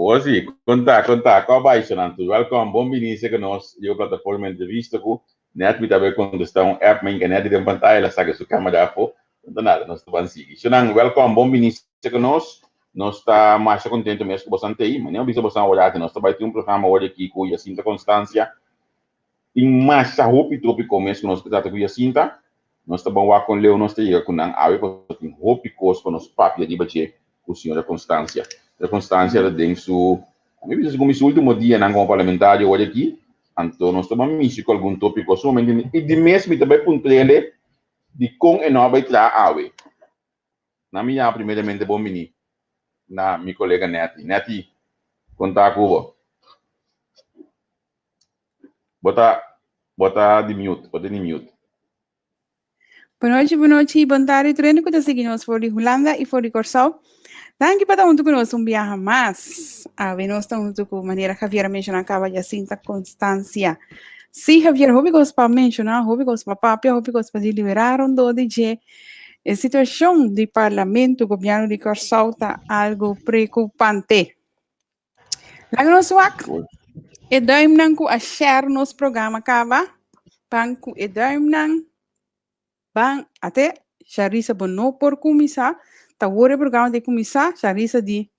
Awor si, konta, konta, kò bai shonnan tur? Wèlkòm, bon bini serka nos riba plataforma Entrevista ku Nèt. Mi ta bai kontestá un app, ma inka Nèt den pantaya, el a saka su kámara afó. No ta nada, nos ta ban sigui. Shonnan, wèlkòm, bon bini serka nos. Nos ta masha kontentu mes ku bosan ta ei. Manera mi bisa bosan awor aki, nos ta bai tin un programa awor aki ku Jacinta Constancia. Tin masha hopi tópiko mes ku nos ke trata ku Jacinta. Nos ta ban wak kon leu nos ta yega ku nan awe pasobra tin hopi kos pa nos papia riba dje ku señora Constancia. Señora Constancia ta den su, mi bisa segun mi su ultimo dianan komo parlamentario awor aki, anto nos ta ban mishi ku algun tópiko sumamente i di mes mi ta bai puntr'ele dikon e no a bai traha awe. Na mi yama primeramente bon bini na mi kolega Netty. Netty, kon ta ku bo? Bo ta bo ta di mute, bo ta di mute. Bonochi, bonochi, bon tardi tur hende ku ta sigui nos for di Hulanda i for di Kòrsou. Danki pa ta huntu ku nos un biaha mas. Awe nos ta huntu ku manera Javier a menshoná kaba Jacinta Constancia. Sí, Javier, hopi kos pa menshoná, hopi kos pa papia, hopi kos pa deliberá rondó di dje. E situashon di parlamento, gobièrnu di Kòrsou ta algu preokupante. Laga nos wak e duimnan ku a share nos programa kaba. Ban ku e duimnan. Ban, ate, Sharisa bo no por kuminsá. Ta wor e programa ta kuminsá, Sharisa di.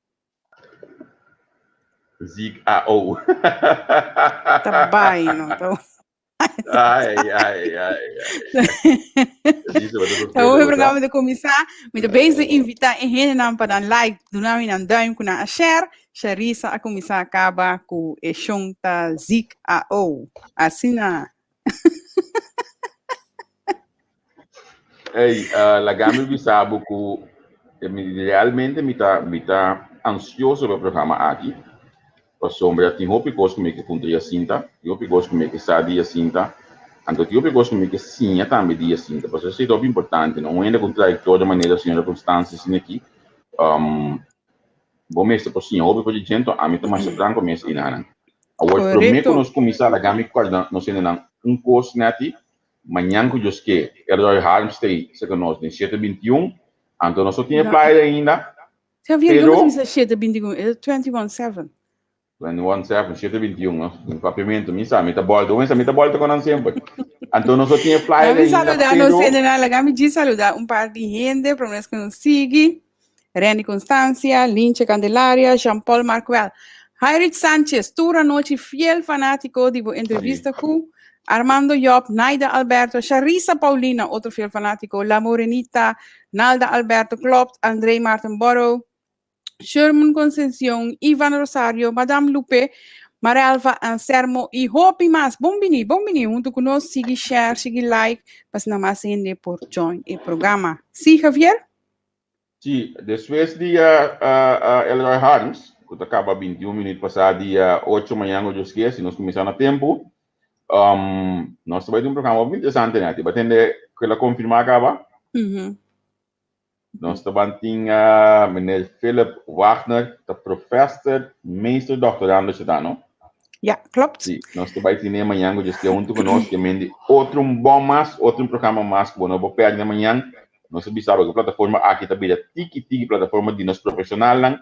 Ziek AO. Ta bai no. Ta Ai, ai, ai, ai. Ta hopi programa ta kuminsá. Mi ta bezig invitá e hendenan pa dan like, duna mi nan duim ku nan a share. Sharisa a kuminsá kaba ku e shon ta Ziek AO. Asina. Ey, laga mi bisa bo ku realmente mi ta mi ta ansioso pa e programa aki. Pasobra tin hopi kos ku mi ke puntra Jacinta, tin hopi kos ku mi ke sa di Jacinta, anto tin hopi kos ku mi ke siña tambe di Jacinta, pasobra esei ta hopi importante, no? Un hende ku un trayektoria manera señora Constancia asina aki, bo mester por siña hopi for di dje, anto ami ta masha franko mes einanan. Awor, promé ku nos kuminsá, laga mi kòrda nos hendenan un kos, Netty, mañan ku Dios ke, Elroy Harms ta ei serka nos den shete bintiun, anto nos no tin e flyer ainda, Javier, Pero, bisa 7 21, e 21 7. 21 7, 7 21, no? In papiamento, mi sa, mi ta bolta, mi sa, mi ta bolta con nan semper. Anto nos tiene flyer Laat me saludar, no sé, nada, laat me ji saludar un par de gente, promés que nos sigue. Randy Constancia, Linche Candelaria, Jean-Paul Marquel. Heinrich Sanchez, tur anochi fiel fanático di bo entrevista sí. ku Armando Job, Naida Alberto, Charissa Paulina, otro fiel fanático, La Morenita, Nalda Alberto Klopt, André Martin Borrow, Sherman Concepcion, Ivan Rosario, Madame Lupe, Marelva Anselmo y hopi mas. Bon bini, bon bini. Hunto ku nos, sigui share, sigui like, pa asina mas hende por join e programa. Sí, Javier? Sí, despues di Elroy Harms, ku ta kaba 21 minuut pasá dia 8 mañan ku Dios kier, si nos kuminsá na tempu, nos ta bai tin un programa hopi interesante nèt. Bo a tende ku el a konfirmá kaba? Nos ta ban tin meneer Philip Wagner, ta professor, meester doctorando esei ta, no? Ja, klopt. Sí, nos ta bai tine mañan ku Dios kier huntu ku nos, ke men di otro un bon mas, otro un programa mas ku bo no por pèrdè mañan. Nos a bisa bo ku e plataforma aki ta bira tiki tiki plataforma di nos profeshonalnan,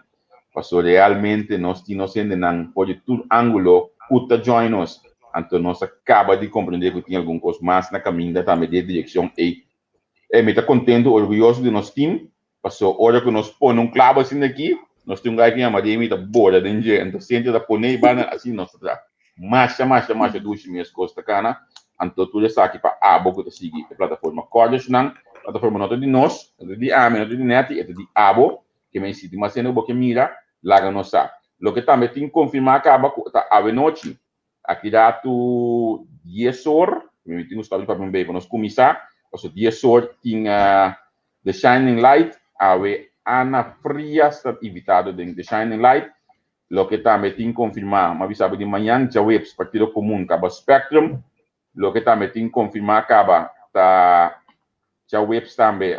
paso realmente nos tin nos hendenan for di tur ángulo ku ta join nos. Anto nos a kaba di komprendé ku tin algun kos mas na kaminda tambe den e direkshon ei. E mi ta kontentu, orguyoso di nos tim, paso ora ku nos pone un klabo asina aki, nos tin un gai ku yama Demi ta bora den dje, anto Cynthia ta pone i banda, asina nos ta traha. Masha, masha, masha dushi mes kos ta kana, anto tur esaki pa abo ku ta sigui e plataforma. Kòrda esnan, plataforma no ta di nos, no ta di ami, no ta di Netty, e ta di abo, ke men si tin mas hende ku bo ke mira, laga nos sa. Loke tambe tin konfirmá kaba ku ta awenochi, aki ratu dies or, mi tin ku stòp di papia un bei pa nos kuminsá, pasobra dies or tin The Shining Light, awe Ana Frias ta invitado den The Shining Light. Loke tambe tin konfirmá, m'a bisa bo di mañan djaweps Partido Komun kaba Spectrum. Loke tambe tin konfirmá kaba ta djaweps tambe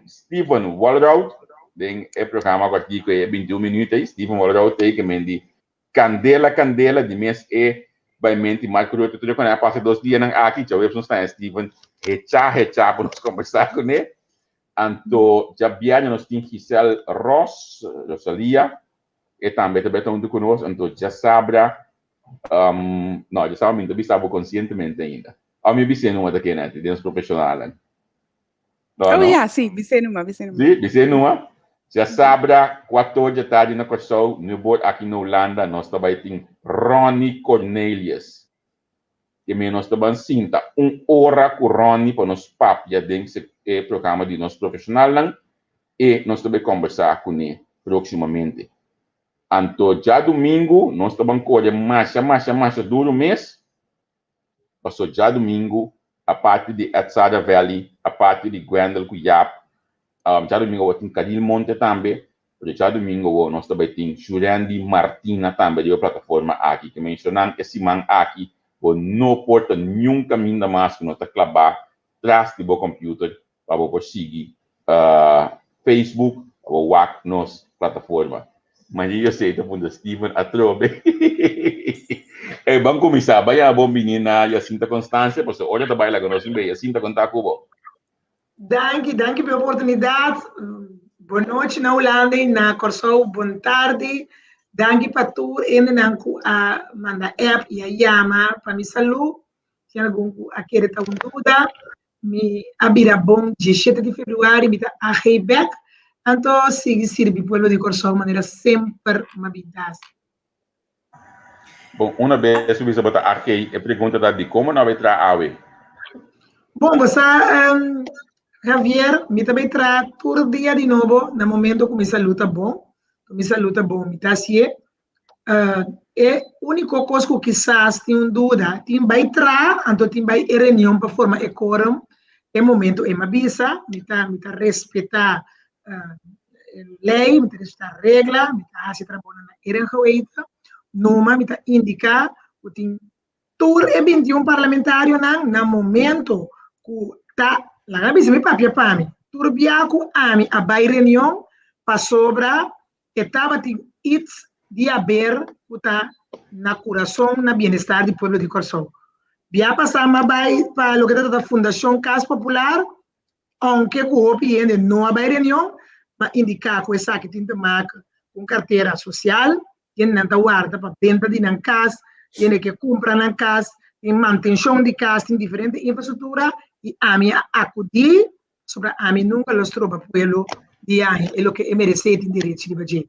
Steven Walroud den e programa kòrtiku e 21 minüt ei. Steven Walroud ta ei ke men di kandela kandela di mes e bai menti Mark Rutte tur e kone a pasa dos dianan aki. Djaweps nos ta Steven hechá hechá pa nos kombersá kuné. Anto djabièrnè nos tin Giselle Ross, Rosalia. E tambe ta beta huntu ku nos, anto djasabra, um, no, djasabra mi no ta bisa bo konsientemente ainda. Of mi bis'é numa ta kende antes, den nos profeshonalnan. No, Oh no. ya, sí, bis'é numa, bis'é numa. Sí, bis'é numa. Djasabra, kuator djatardi na Kòrsou, Newbord aki na Hulanda, nos ta bai tin Ronnie Cornelius. Ke men nos ta ban sinta un ora ku Ronnie pa nos papia den e programa di nos profeshonalnan e nos ta bai kombersá kuné próksimamente. Anto djadumingu nos ta ban kore masha masha masha duru mes, paso djadumingu aparte di Edzarda Valley, aparte di Gwendel ku Jaap, djadumingu awor tin Karil Monte tambe, Pero djadumingu awor nos ta bai tin Shurendi Martina tambe riba e plataforma aki. Ke menshonan e siman aki bo no por ta niun kaminda mas ku no ta klabá tras di bo computer pa bo por sigui Facebook pa bo wak nos plataforma. Maria Jose ta puntra Steven atrobe. Ey, ban kuminsá. Bai a bon bini na Jacinta Constancia pasobra ora ta bai laga nos un bey. Jacinta, konta ku bo. Danki, danki pa e oportunidat. Bon nochi na Hulanda i na Kòrsou, bon tardi. Danki pa tur hendenan ku a manda app i a yama pa mi salú. Tin algun ku a kere ta un duda. Mi a bira bon diesshete di febrüari, mi ta AG bèk. Anto sigui sirbi pueblo di Kòrsou manera semper mi a bin ta hasi. Bon, una bes bo bisa bo ta AG, e pregunta ta dikon bo no a bai traha awe? Bon, bo sa, Javier, mi ta bai traha tur dia di nobo na momento ku mi salú ta bon. Ku mi salú ta bon, mi ta hasié. E úniko kos ku kisas tin un duda, tin bai traha, anto tin bai e reunion pa forma e quorum. E momento ei mi a bisa, mi ta mi ta respetá lei, mi ta respetá regla, mi ta hasi trabounan na eer en geweten. Numa mi ta indiká ku tin tur e bintiun parlamentarionan na momento ku ta, laga bisa mi papia pa mi, tur bia ku ami a bai reunion pasobra e tabatin its di haber ku ta na kurason na bienestar di pueblo di Kòrsou. Bia pasá mi a bai pa loke ta trata Fundashon Kas Popular, Ounke ku hopi hende no a bai reunion, ma indiká ku esaki tin te maka ku un kartera sosial, hendenan ta warda pa benta di nan kas, hende ke kumpra nan kas, tin mantenshon di kas, tin diferente infrastruktura i ami a akudí pasobra ami nunka lo stroba pueblo di haña e loke e meresé i tin derechi riba dje.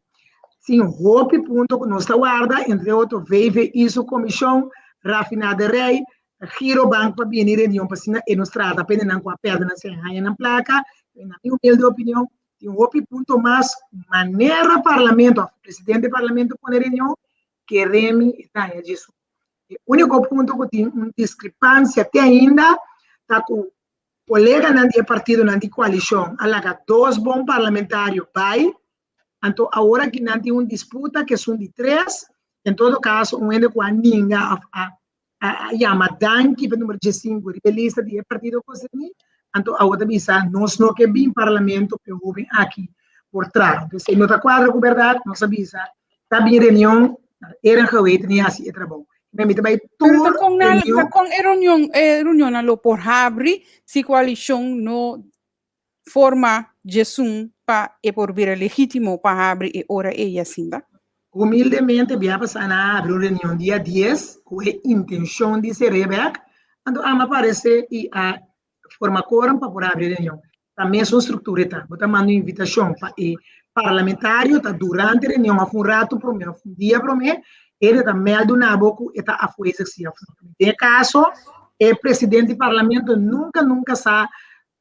Tin hopi punto ku nos ta warda, entre otro VVI su komishon, rafinaderij, Girobank pa bini reunion pa asina e nos trata pa hendenan ku a pèrdè nan sèn haña nan plaka. Na mi humilde opinion tin hopi punto mas manera parlamento òf presidente di parlamento pone reunion kere mi e ta haña dje su. E úniko punto ku tin un diskrepansia te ainda ta ku koleganan di e partidonan di koalishon a laga dos bon parlamentario bai Anto awor aki nan tin un disputa ku esun di tres, en todo kaso un hende ku a ninga òf a a yama danki pa numero diesinku riba e lista di e partido konserní, anto awor ta bisa nos no ke bin parlamento pa e hoben aki por traha. Entonces e no ta kuadra ku bèrdat, nos a bisa ta bin reunion, eren geweten i hasi e trabou. Mi ta bai Pero tur ta kon nan, reunion. ta kon e reunion, e reunionnan lo por habri si koalishon no forma djesun pa e por bira legítimo pa habri e ora ei asinda? Humildemente bia pasá nan a habri un reunion dia dies ku e intenshon di ser'é bèk, anto amo a paresé i a forma korum pa por habri e reunion. Ta mesun struktura e ta, bo ta manda un invitashon pa e parlamentario ta durante e reunion òf un ratu promé òf un dia promé, e ta mèldu na bo ku e ta afwezig si òf no. Den e kaso e presidente di parlamento nunka nunka sa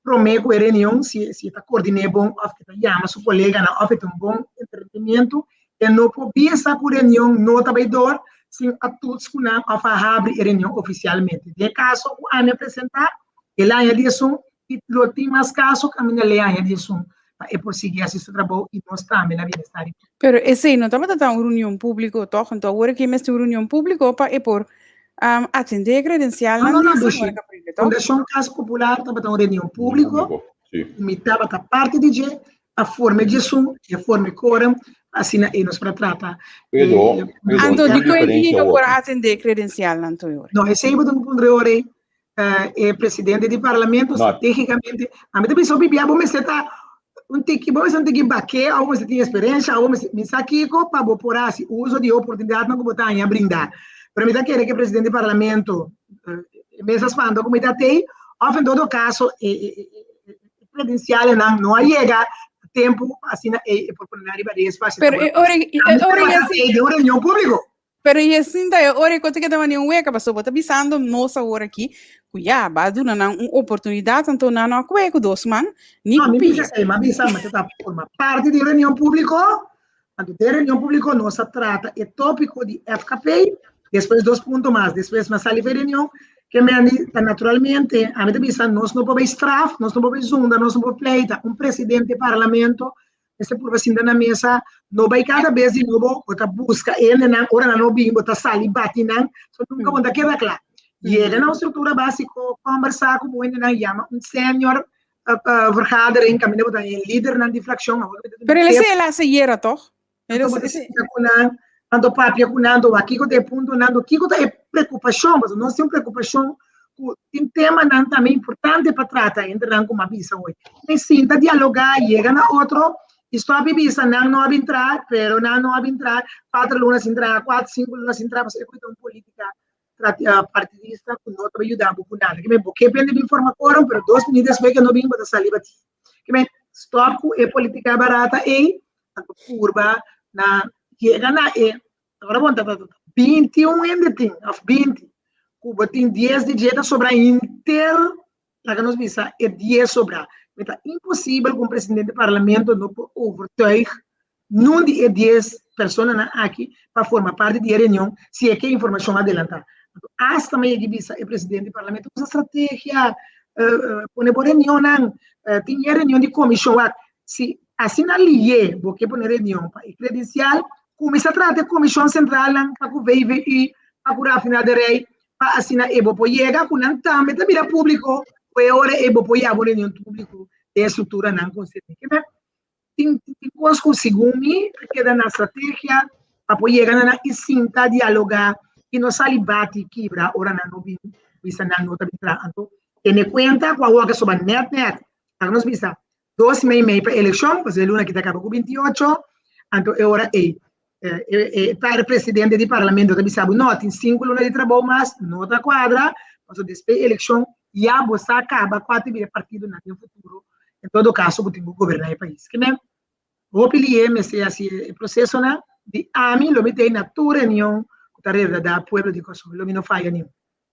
promé ku e reunion, si si e ta koordiné bon òf e ta yama su koleganan òf e ta un bon entretenimiento, e no por bisa ku reunion no ta bai dor sin a toets ku nan òf a habri e reunion ofisialmente. Den e kaso ku ami a presentá, el a aña di esun i lo tin mas kaso kaminda lei aña di esun pa e por sigui hasi su trabou i nos tambe na bienestar di pueblo. Pero esei no tabata ta un reunion públiko tòg? Anto awor aki mester un reunion públiko pa e por atendé e No, kredensialnan no, di no, señora Dushi. Caprile, tòg? Fundashon Kas Popular tabata un reunion públiko, Públiko, sí. mi tabata parti di dje, a forma e djesun, e a forma e quorum, asina ei nos por a trata e Pero, pero Anto tin di un kue dia diferensia no por awor. a atendé e kredensialnan tur ora? No, esei bo ta puntra ora ei. E presidente di parlamento No, strategicamente, ami ta bisa hopi bia bo mester ta Un tiki, bo mester un tiki baké, òf bo mester tin eksperensia, òf bo mester, mi sa kiko pa bo por hasi uso di e oportunidatnan ku bo ta haña brindá. Pero mi ta kere ku e presidente di parlamento e mes a spanta ku mi ta tei, òf en todo kaso e kredensialenan no a yega na tempu pa asina e por pone nan riba di e espasio. Pero e ora e ora ei den un reunion públiko. Pero Jacinta, e ora ku te mani un weka, pasobra bo ta bisando nos awor aki, ku ya, ba duna nan un oportunidat, anto nan no a kue ku dos man, ni No, ku mi pia. bisa esei, mi a bisa, mi ta forma parti di reunion públiko, anto den reunion públiko nos a trata e tópiko di FKP, despues dos punto mas, despues mi a sali for e reunion, ke meni ta naturalmente, ami ta bisa nos no por bai straf, nos no por bai zunda, nos no por pleita, un presidente di parlamento Mester purba sinta na mesa, no bai kada bes di nobo, bo ta buska hendenan, ora nan no bin, bo ta sali bati nan, so nunka bo ta keda kla. Yega na un struktura básiko, kòmbersá ku bo hendenan, yama un senior vergadering, kaminda bo ta e lidernan di frakshon, awor bo ta Pero el a el a hasi yera tòg? Anto bo ta sinta ku nan, anto papia ku nan, anto wak kiko ta e puntonan, anto kiko ta e preokupashon, pasobra nos tin un preokupashon ku tin temanan tambe importante pa trata entre nan ku mi a bisa hoy. Mi sinta dialogá, yega na otro i stòp i bisa nan no a bin traha, pero nan no a bin traha, kuater luna sin traha, kuater, sinku luna sin traha, pasobra e ku ta un polítika partidista ku no ta bai yuda bo ku nada. Ke men bo ke bende bin forma quorum, pero dos minüt despues ke no bin bo ta sali bati. Ke men stòp ku e polítika barata ei, anto purba na yega na e Ora bo ta 21 hende tin, of 20, ku bo tin 10 di dje ta sobra inter, laga nos bisa e 10 sobra. Mi ta imposibel ku un presidente di parlamento no por overtuig nun di e 10 personanan aki pa forma parti di e reunion si e ke informashon adelantá. Anto asta mi yegi bisa e presidente di parlamento usa strategia, pone bo reunionnan, tin e reunion di komishon wak, si asina lié bo ke pone reunion pa e kredensial, Kuminsá trata e komishon sentralnan pa ku VVU, pa ku rafinaderij, pa asina e bo por yega ku nan tambe ta bira públiko ku e ora ei bo por yama un reunion públiko den e strukturanan konserní. Ke men tin tin kos ku segun mi ta keda na strategia pa por yega na nan i sinta dialogá i no sali bati kibra ora nan no bin bisa nan no ta bin traha. Anto tene kuenta ku awor ke soba nèt nèt, laga nos bisa Dos mei mei pa elekshon, pasobra e luna ki ta kaba ku 28, anto e ora ei e par presidente di parlamento ta bisa bo, no, tin sinku luna di trabou mas, no ta kuadra, pasobra despues di elekshon ya bo sa kaba kua ta bira e partidonan den futuro, en todo kaso bo tin ku goberná e pais. Ke men, hopi lié mester hasi e prosesonan, di ami lo mi ta ei na tur reunion ku ta regradá pueblo di Kòrsou, lo mi no faya niun.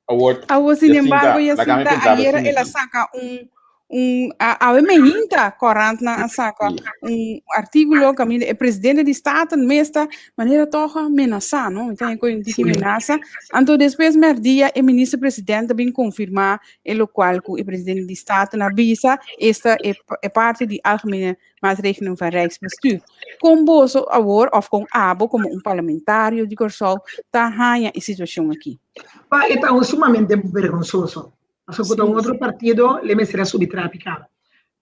Awor, Awor, sin Jacinta, embargo, laga mi Jacinta, puntra bo ayera asina el a aki. saca un, un a, awe mehinta corantnan a saca Sí. un artículo caminda e presidente di Staten mes ta manera toch a menasa, no? Mi ta haya un tiki Sí. menasa. Anto despues merdia e minister presidente a bin confirma e locual cu e presidente di Staten a bisa, esta e, e parte di algemene maatregelen van Rijksbestuur. Kon boso awor of kon abo como un parlamentario di Kòrsou ta haña e situacion aki? Pa e ta un sumamente vergonzoso. Pasobra ku ta un otro partido le mester a subi trapi kaba.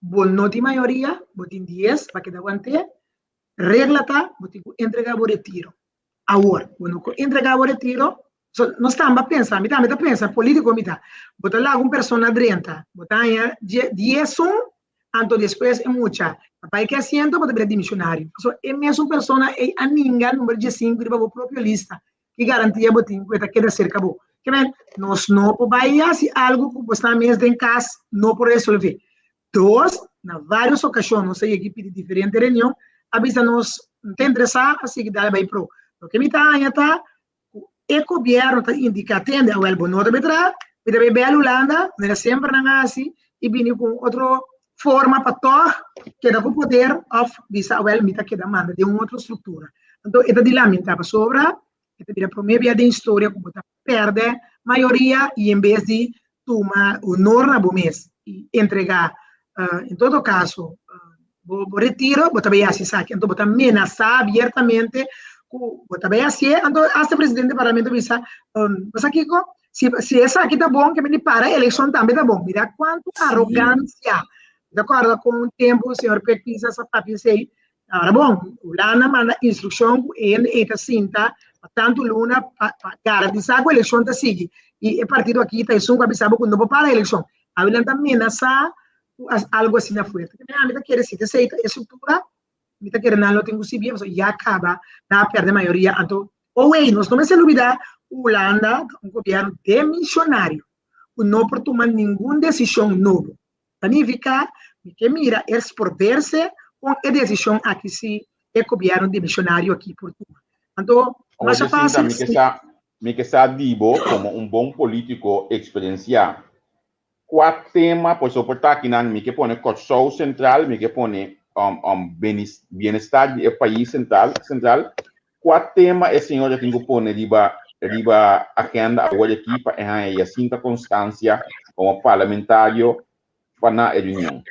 Bo no tin mayoria, bo tin dies pa keda want'é. Regla ta, bo tin ku entrega bo retiro. Awor, bo no ku entrega bo retiro, so nos tamba pensa, mi tambe ta pensa, politico mi ta, bo ta laga un persona drenta, bo ta haña dies un, anto despues e mucha ta bai ki asiento, bo ta bira dimisionario. So e mesun persona ei a ninga number diesinku riba bo propio lista, ki garantia bo tin ku e ta keda serka bo? Ke men, nos no por bai hasi algu ku bo sta mes den kas no por resolve. Dos, na varios okashon nos a yega i pidi diferente reunion, a bisa nos no ta interesá, a sigui dal bai pro. Loke mi ta haña ta ku e gobièrnu ta indiká, tende, awèl bo no ta bai traha, mi ta bai bèl Hulanda, manera semper nan a hasi, i bini ku un otro forma pa tòg keda ku poder òf bisa awèl mi ta keda manda den un otro struktura. Anto e ta di lamentá pasobra e ta bira promé bia den historia ku bo ta pèrdè mayoria i en bes di tuma honor na bo mes i entregá en todo kaso bo retiro bo ta bai hasi esaki anto bo ta menasá abiertamente ku bo ta bai hasié anto asta presidente di parlamento bisa bo sa kiko si si esaki ta bon ke mindi para elekshon tambe ta bon mira kuantu arogansia mi ta kòrda kon un tempu señor Pek Pisas a papia esei Ahora bon, Hulanda manda instrukshon ku e hende ei ta sinta pa tantu luna pa pa garantisá ku elekshon ta sigui. I e partido aki ta esun ku a bisa bo ku no por para elekshon. Awe nan ta menasá ku algu asina fuerte. Ami ta kere si ta esei ta e struktura, mi ta kere nan lo tin ku sibi pasobra ya kaba nan a pèrdè mayoria. Anto, owei, nos no mester lubidá ku Hulanda ta un gobièrnu demisionario ku no por tuma ningun desishon nobo. Ta nifiká mi ke mira es por verse kon e desishon aki si e gobièrnu demisionario aki por tuma. Anto, masha fásil si. Mi ke sa di bo komo un bon polítiko eksperensiá, Kua tema por so por ta akinan mi ke pone Kòrsou sentral, mi ke pone bienestar di e pais sentral, sentral. Kua tema e señora tin ku pone riba riba agenda awor aki pa e haña Jacinta Constancia komo parlamentario pa na e reunion?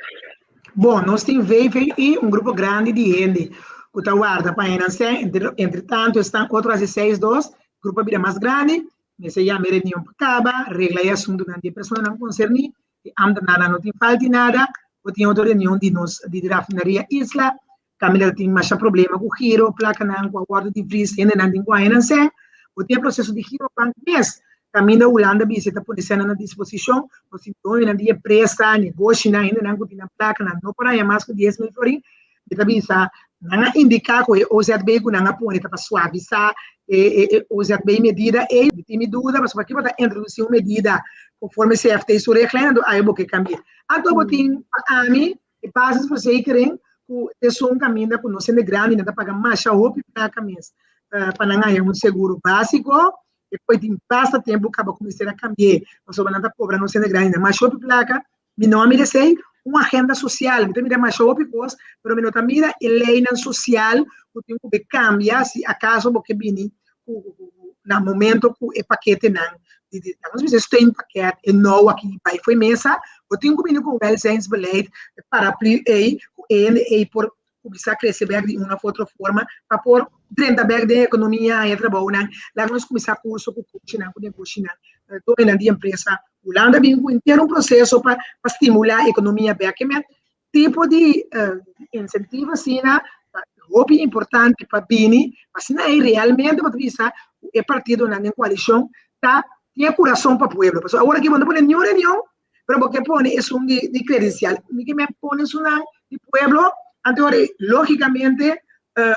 Bon, nos tin VVI, un grupo grandi di hende ku ta warda pa haña nan sèn, entre entre tanto esnan otro hasi seis dos, grupo a bira mas grandi, Mester yama e reunion pa kaba, regla e asuntunan di e personanan konserní, e ámtenarnan no tin falta di nada, bo tin otro reunion di nos di Rafineria Isla, kaminda ta tin masha problema ku giro, plakanan ku a wòrdu di vris, hendenan tin ku haña nan sèn, bo tin e proseso di Girobank mes, kaminda Hulanda bisa e ta pone sènnan na disposishon, nos tin doñonan di empresa, negoshinan, hendenan ku tin nan plakanan no por haña mas ku 10,000 florin, Mi ta bisa, nan a indiká ku e OZB ku nan a pone ta pa suavisá e OZB medida ei. Mi tin mi duda pasobra aki bo ta introdusí un medida konforme CFT su reglnan, anto ai bo ke kambi'é. Anto bo tin pa ami e basisverzekering ku esun kaminda ku nos hende grandi nan ta paga masha hopi plaka mes pa nan haña un seguro básiko. E por tin basta tempu kaba ku mester a kambi'é pasobra nan ta kobra nos hende grandi nan masha hopi plaka. Mi no a mira esei, un agenda sosial. Mi ta mira masha hopi kos, pero mi no ta mira e leinan sosial ku tin ku be kambia si akaso bo ke bini ku na momento ku e paketenan di di laga nos bisa e steunpakket e nou aki bai fo'i mesa, bo tin ku bini ku un welzijnsbeleid, e paraplu ei ku e hende ei por kuminsá krese bèk di un òf otro forma pa por drenta bèk den ekonomia, haña trabounan. Laga nos kuminsá kurso ku coachnan, ku negoshinan, doñonan di empresa. Hulanda bin ku henter un proseso pa pa stimulá ekonomia bèk. Ke men tipo di insentivo asina ta hopi importante pa bini, asina ei realmente bo ta bisa ku e partidonan den koalishon ta tin e kurason pa pueblo. Pasobra awor aki bo no pone niun reunion pero bo ke pone esun di di credencial. Mi ke men pone esunnan di pueblo, anto ora logicamente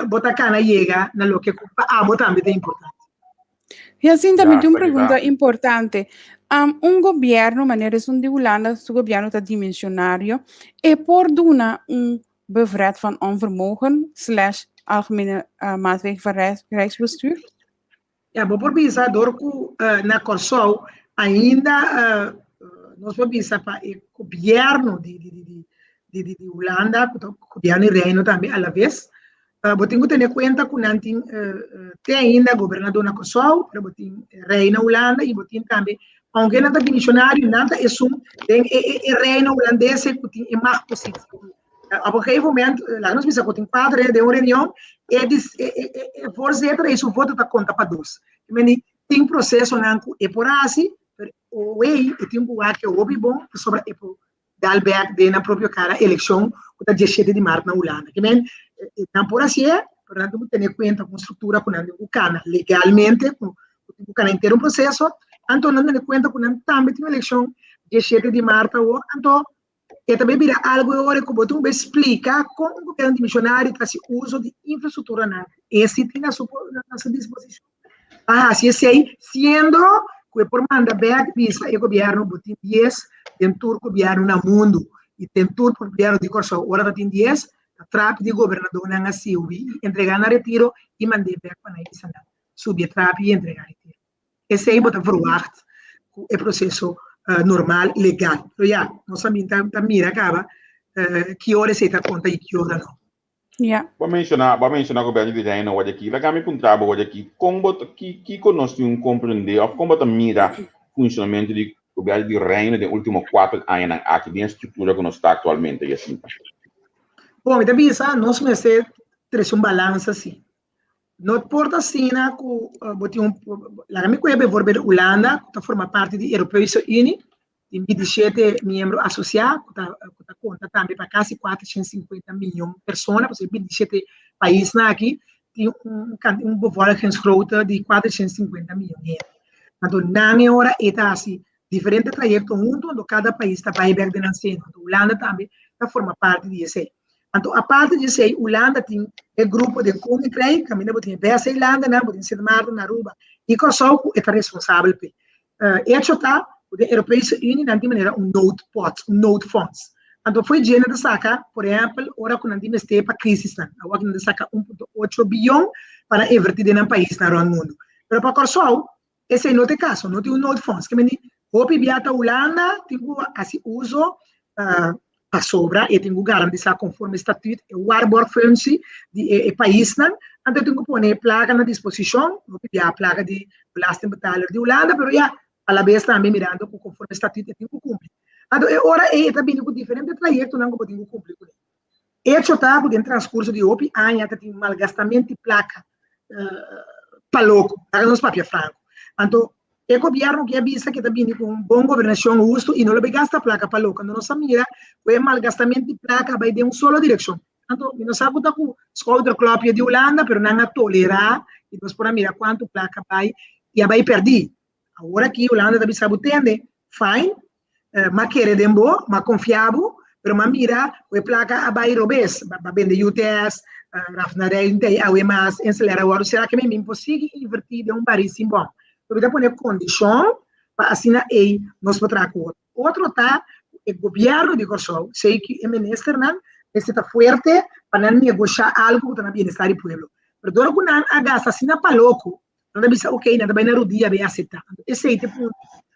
bo ta cana yega na loke cu pa abo tambe ta importante. Jacinta, mi tin un pregunta importante. Un gobierno, manera esun di Hulanda, su gobierno ta dimensionario, e por duna un bevret van onvermogen slash algemene maatregel van Rijksbestuur? Ya, bo por bisa dor ku na Kòrsou ainda nos por bisa pa e gobièrnu di di di di di di Hulanda ku ta gobièrnu di Reino tambe alaves bo tin ku tene kuenta ku nan tin te ainda gobernador na Kòrsou pero bo tin rei na Hulanda i bo tin tambe ounke nan ta dimisionario nan ta esun den e e reino hulandes ku tin e machtpositie. Op een gegeven moment, laat nos bisa ku tin kuater hende den un reunion, e dis, e, e, e, e voorzitter i su voto ta konta pa dos. I meni, tin prosesonan ku e por hasi, pero owei e tin ku wak e hopi bon, pasobra e por dal bek den nan propio kara elekshon ku ta 17 di mart na Hulanda. Ke men, nan por hasié, pero nan tin ku tene kuenta ku un struktura ku nan tin ku kana legalmente, ku tin ku kana henter un proseso, anto nan tene kuenta ku nan tambe tin elekshon 17 di mart awor, anto E ta bay bira algo e ora cu bo tin cu bay splica con un gobierno dimisionario ta haci uso di infrastructuranan e si tin na su na su disposicion pa haci esey, siendo cu e por manda bek bisa e gobierno bo tin dies den tur gobierno na mundo y den tur gobierno di Corsou ora ta tin dies ta trapi di gobernadornan a siubi y entrega nan retiro y mande bek pa nan y bisa nan subi e trapi y entrega retiro. Esei bo ta verwacht ku e proseso normal, legal. Pero ya, nos a bin ta mira kaba ki ora esei ta konta i ki ora no. Ya. Bo a menshoná, bo a menshoná gobièrnu di Reino awor aki. Laga mi puntra bo awor aki, kon bo ta, ki, kiko nos tin komprendé òf kon bo ta mira funshonamentu di gobièrnu di Reino den último kuater añanan aki den e struktura ku nos ta aktualmente, Jacinta? Bon, mi ta bisa nos mester trese un balansa si. No por ta asina ku bo tin un, laga mi kohe bijvoorbeeld Hulanda ku ta forma parti di Europese Unie, tin 27 miembro asosiá ku ta ku ta konta tambe pa kasi 450 miyon persona, pasobra e 27 paisnan aki tin un un bevolkingsgrootte di 450 miyon hende. Anto nan e ora e ta hasi. diferente trayekto huntu, anto kada pais ta bai bèk den nan seno. Anto Hulanda tambe ta forma parti di esei. Anto aparte di esei Hulanda tin e grupo den Koninkrijk, kaminda bo tin e bes eilandennan, bo tin Sint Maarten, Aruba i Kòrsou ku e ta responsabel p'e. Echo ta ku den Europese Unie nan tin manera un noodpot, un noodfonds. Anto fo'i dje nan ta saka, por ehèmpel, ora ku nan tin mester pa krisisnan. Awor nan ta saka 1.8 biyon pa nan invertí den nan paisnan rònt mundu. Pero pa Kòrsou esei no ta e kaso, no tin un noodfonds. Ke mende hopi bia ta Hulanda tin ku hasi uso pasobra e tin ku garantisá konforme statuut e waarborgfunctie di e paisnan, anto e tin ku pone e plaka na disposishon, hopi bia plaka di belastingbetaler di Hulanda, pero ya, alabes tambe mirando ku konforme statuut e tin ku kumpli. Anto e ora ei e ta bini ku diferente trayektonan ku bo tin ku kumpli kuné. Echo ta ku den transkurso di hopi aña ta tin malgastamento di plaka pa loko, laga nos papia franko. Anto e gobièrnu ke a bisa ke ta bini ku un bon gobernashon hustu i no lo bai gasta plaka pa loko. Anto nos a mira ku e malgastamento di plaka a bai den un solo direkshon. Anto mi no sa ku ta ku skouderklopje di Hulanda, pero nan a tolerá i nos por a mira kuantu plaka bai i a bai pèrdí. Awor aki Hulanda ta bisa bo tende, fine, m'a kere den bo, m'a konfia bo, pero m'a mira ku e plaka a bai robes, b'a bende UTS, rafinaderij no ta ei awe mas, Insel Air a wòrdu será, ke mi por sigui invertí den un barí sin bòm. Mi ta pone kondishon pa asina ei nos por traha ku otro. Otro ta ku e gobièrnu di Kòrsou, sei ku e ministernan mester ta fuerte pa nan negoshá algu ku ta na bienestar di pueblo. Pero dor ku nan a gasta asina pa loko, Nan ta bisa, ok, nan ta bai na rudia bai aseptá. Anto esei ta e punto.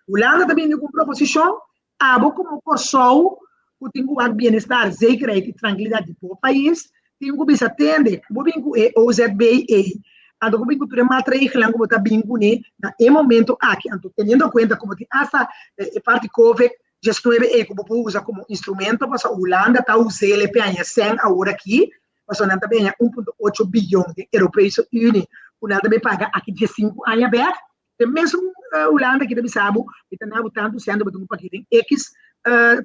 Hulanda ta bini ku un proposishon, abo komo Kòrsou ku tin ku wak bienestar, zekerheid i trankilidat di bo pais, tin ku bisa tende, ku bo bin ku e OZB ei, anto ku bo bin ku tur e maatregelnan ku bo ta bin kuné na e momento aki, anto teniendo kuenta ku bo tin asta e parti covid 19 ei ku bo por usa komo instrumento, pasobra Hulanda ta us'el e peaña sèn awor aki, pasobra nan ta benya 1.8 biyon den Europese Unie ku nan ta bay paga aki 15 aña bek. E mesun Hulanda ki ta bisa bo, mi ta na bo tantu sèn bo tin ku paga den X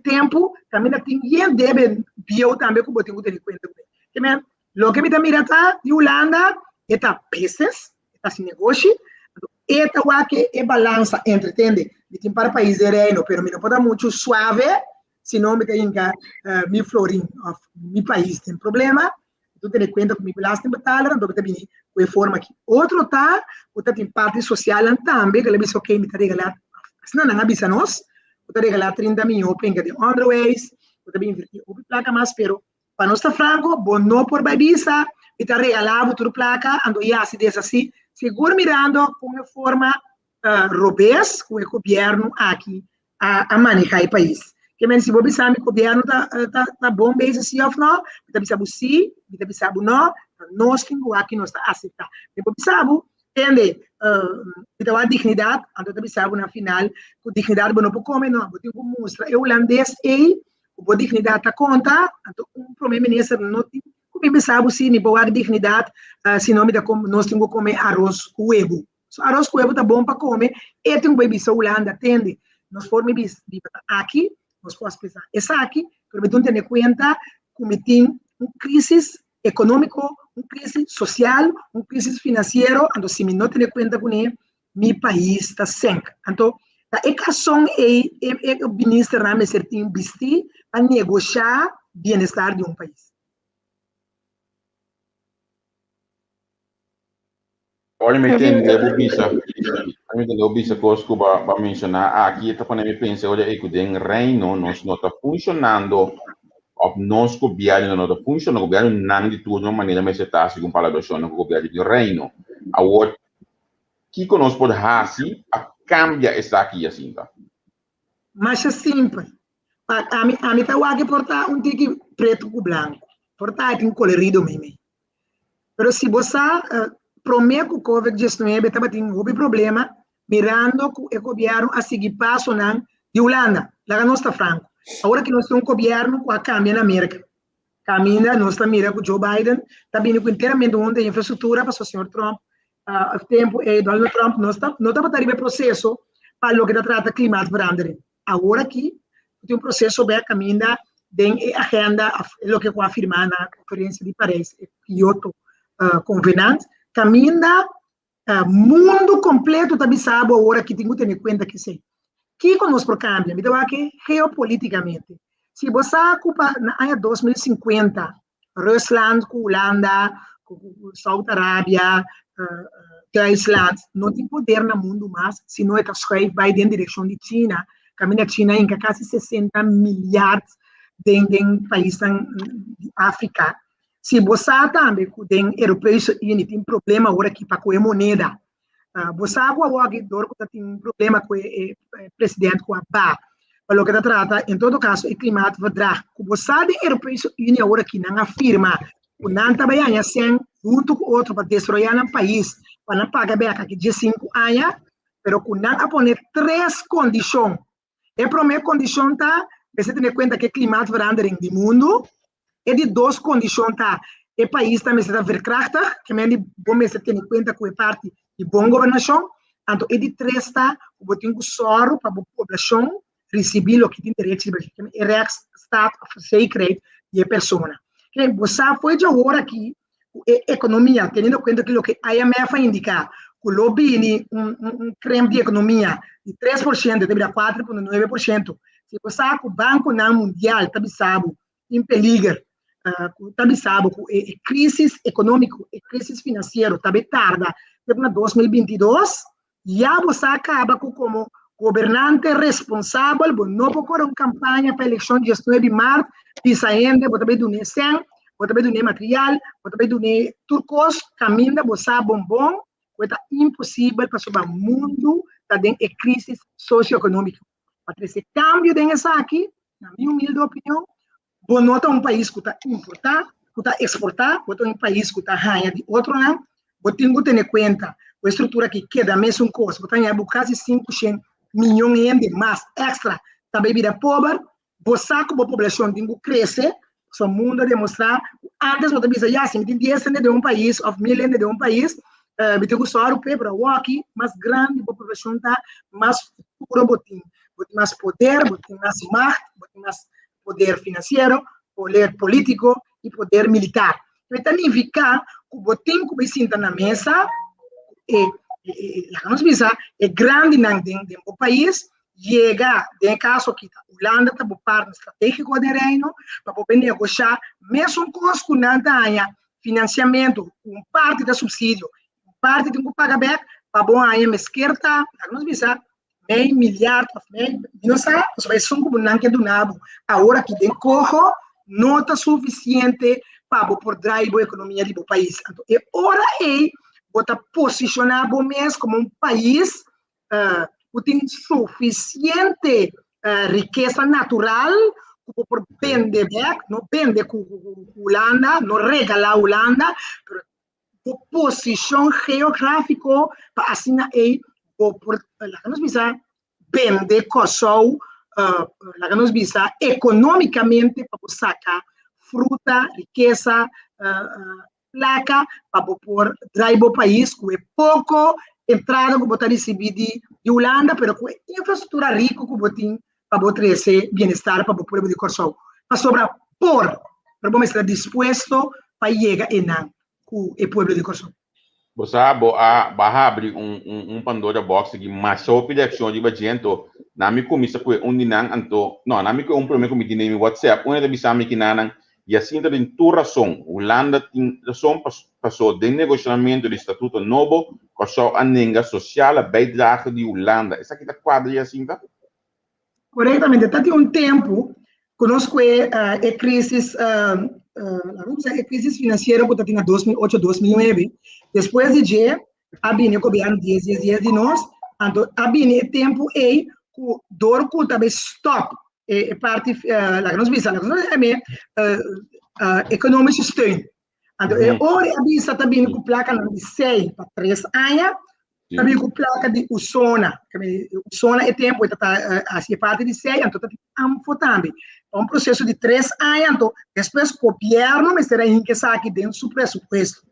tempu, kaminda tin yen debe bieu tambe ku bo tin ku tene kuenta ku e. Ke men, loke mi ta mira ta di Hulanda, e ta business, e ta hasi negoshi, anto e ta wak e balansa entre, tende, mi tin par pais den Reino, pero mi no por ta muchu suave Si no mi ta hinka mi florin of mi pais den problema, mi ta tene kuenta ku mi belastingbetaler, anto mi ta bini ku e forma aki. Otro ta ku ta tin parti sosialnan tambe ku el a bisa ok mi ta regalá, asina nan a bisa nos, ku ta regalá 30 miyon pa hinka den onderwijs, ku ta bin invertí hopi plaka mas, pero pa nos ta franko bo no por bai bisa mi ta regalá bo tur plaka anto i hasi des asi, sigur mirando kon e forma robes ku e gobièrnu aki a maneha e pais. Ke men si bo bisa mi gobièrnu ta ta ta bon bezig si òf nò, mi ta bisa bo si, mi ta bisa bo nò, ta nos tin ku wak ki nos ta aseptá. Mi por bisa bo, tende, mi ta wak dignidat, anto ta bisa bo na final ku dignidat bo no por kome nò, bo tin ku mustra e hulandes ei ku bo dignidat ta konta, anto un prome minister no tin ku bin bisa bo si mi por wak dignidat, si no mi ta nos tin ku kome aros ku webu. So aros ku webu ta bon pa kome, e tin ku bai bisa Hulanda, tende, nos por mi bisa biba ta aki, nos por expresa esaki, pero mi tin tene kuenta ku mi tin un krisis ekonómiko, un krisis sosial, un krisis finansiero, anto si mi no tene kuenta kuné, mi pais ta senk. Anto ta e kason ei e e ministernan mester tin bistí pa negoshá bienestar di un pais. Ora mi tende bo bisa, ora mi tende bo bisa kos ku bo a menshoná aki, e ta pone mi pensa ora ei ku den Reino nos no ta funshonando òf nos gobièrnu no ta funshoná, gobièrnunan di turno manera mester ta segun palabrashonnan ku gobièrnu di Reino. Awor, kiko nos por hasi pa kambia esaki, Jacinta? Masha simpel. Pa ami, ami ta wak e por ta un tiki pretu ku blanku. Por ta e tin kolorido meimei. Pero si bo sa, promé ku Covid 19 tabatin hopi problema mirando ku e gobièrnu a sigui pasonan di Hulanda. Laga nos ta franko. Awor ki nos tin un gobièrnu ku a kambia na Merka. Kaminda nos ta mira ku Joe Biden ta bini ku enteramente un otro infrastruktura pasobra señor Trump tempu ei Donald Trump no ta no tabata riba e proseso pa loke ta trata klimaatverandering. Awor aki tin un proseso bek kaminda den e agenda of loke ku a firma na konferensia di Parijs, e Kyoto Convenant, kaminda mundu kompleto ta bisa bo awor aki tin ku tene kuenta ku esei. Kiko nos por kambia? Mi ta wak geopoliticamente. Si bo sa ku pa na aña 2050 Rusland ku Hulanda, ku Saudi Arabia, Duitsland no tin poder na mundu mas, sino e ta schuif bai den direkshon di China, kaminda China hinka kasi 60 miljard den paisnan di Afrika. Si bo sa tambe ku den Europese Unie tin problema awor aki pa ku e moneda. Bo sa ku awor aki dor ku ta tin problema ku e president ku a ba pa loke ta trata en todo kaso e klimaatverdrag ku bo sa den Europese Unie awor aki nan a firma ku nan ta bai haña sèn huntu ku otro pa desaroyá nan pais pa nan paga bèk aki 15 aña, pero ku nan a pone tres kondishon. E promé kondishon ta mester tene kuenta ku e klimaatverandering di mundu. E di dos kondishon ta e pais ta mester ta veerkrachtig, ke men di bo mester tene kuenta ku e parti di bon gobernashon. Anto e di tres ta ku bo tin ku sòru pa bo poblashon risibí loke tin derecho riba dje, e rechtsstaat of zekerheid di e persona. Ke bo sa fo'i dje aki ku e ekonomia, teniendo kuenta ku loke IMF a indiká, ku lo bini un krimp di ekonomia di 3% te bira 4,9%. Si bo sa ku bankonan mundial ta bisa bo tin peliger, ku ta bisa bo ku e krisis ekonómiko, e krisis finansiero ta bai tarda te na 2022, ya bo sa kaba ku komo gobernante responsabel bo no por kore un kampaña pa elekshon 19 di mart bisa hende bo ta bai dun'é sèn, bo ta bai dun'é material, bo ta bai dun'é tur kos kaminda bo sa bon bon ku e ta imposibel pasobra mundu ta den e krisis sosioekonómiko. Pa trese kambio den esaki, na mi humilde opinion, bo no ta un pais ku ta importá, ku ta eksportá, bo ta un pais ku ta haña di otronan, bo tin ku tene kuenta ku e struktura aki keda mesun kos, bo ta haña bo kasi 500 miyon hende mas èkstra ta bai bira pober, bo sa ku bo poblashon tin ku krese, pasobra mundu a demostrá ku ántes bo ta bisa ya si mi tin 10 hende den un pais òf 1000 hende den un pais, mi tin ku sòru p'e, pero awoki mas grandi bo poblashon ta, mas futuro bo tin, bo tin mas poder, bo tin mas macht, bo tin mas poder finansiero, poder polítiko i poder militar. E ta nifiká ku bo tin ku bai sinta na mesa ku e, laga nos bisa, e grandinan den bo pais, yega, den e kaso aki ta Hulanda ta bo partner stratégiko den Reino, pa bo bai negoshá mesun kos ku nan ta haña finansiamentu, ku un parti ta supsidio, un parti tin ku paga bèk, pa bo haña mesker ta, laga nos bisa, mei milyard of mei, mi no sa, pasobra esun ku bo nan ke duna bo awor aki den koho no ta sufisiente pa bo por drai bo ekonomia di bo pais. Anto e ora ei bo ta posishoná bo mes komo un pais ku tin sufisiente rikesa natural ku bo por bende bèk, no bende ku Hulanda, no regalá Hulanda, pero bo posishon geográfiko pa asina ei bo por, laga nos bisa, bende Kòrsou, laga nos bisa, ekonómikamente pa bo saka fruta, rikesa, plaka pa bo por drai bo pais ku e poko entrada ku bo ta risibí di Hulanda, pero ku e infrastruktura riku ku bo tin pa bo trese bienestar pa bo pueblo di Kòrsou. Pasobra por, pero bo mester ta dispuesto pa yega einan ku e pueblo di Kòrsou. Bo sa, bo a bo a habri un un un Pandora box aki masha hopi reakshon riba dje, anto nan mi kuminsá ku e un di nan, anto no, nan mi ku e un promé ku mi tin den mi WhatsApp, un e ta bisa mi kinanan, Jacinta tin tur rason, Hulanda tin rason paso den negoshamentu di statuto nobo, Kòrsou a nenga sosiale bijdrage di Hulanda. Esaki ta kuadra, Jacinta? Korektamente, ta tin un tempu ku nos kue e krisis, laga bisa e krisis finansiero ku ta tin na 2008, 2009, despues di dje a bini e gobièrnu dies dies dies di nos, anto a bini e tempu ei ku dor ku ta bai stòp e parti, laga nos bisa, laga nos bisa economische steun. Anto e ora a bisa ta bini ku plakanan di sei pa tres aña, ta bini ku plaka di Usona. Usona e tempu e ta hasi e parti di sei, anto ta tin ANFO tambe. Ta un proseso di 3 aña, anto despues gobièrnu mester a hinka esaki den su presupuesto.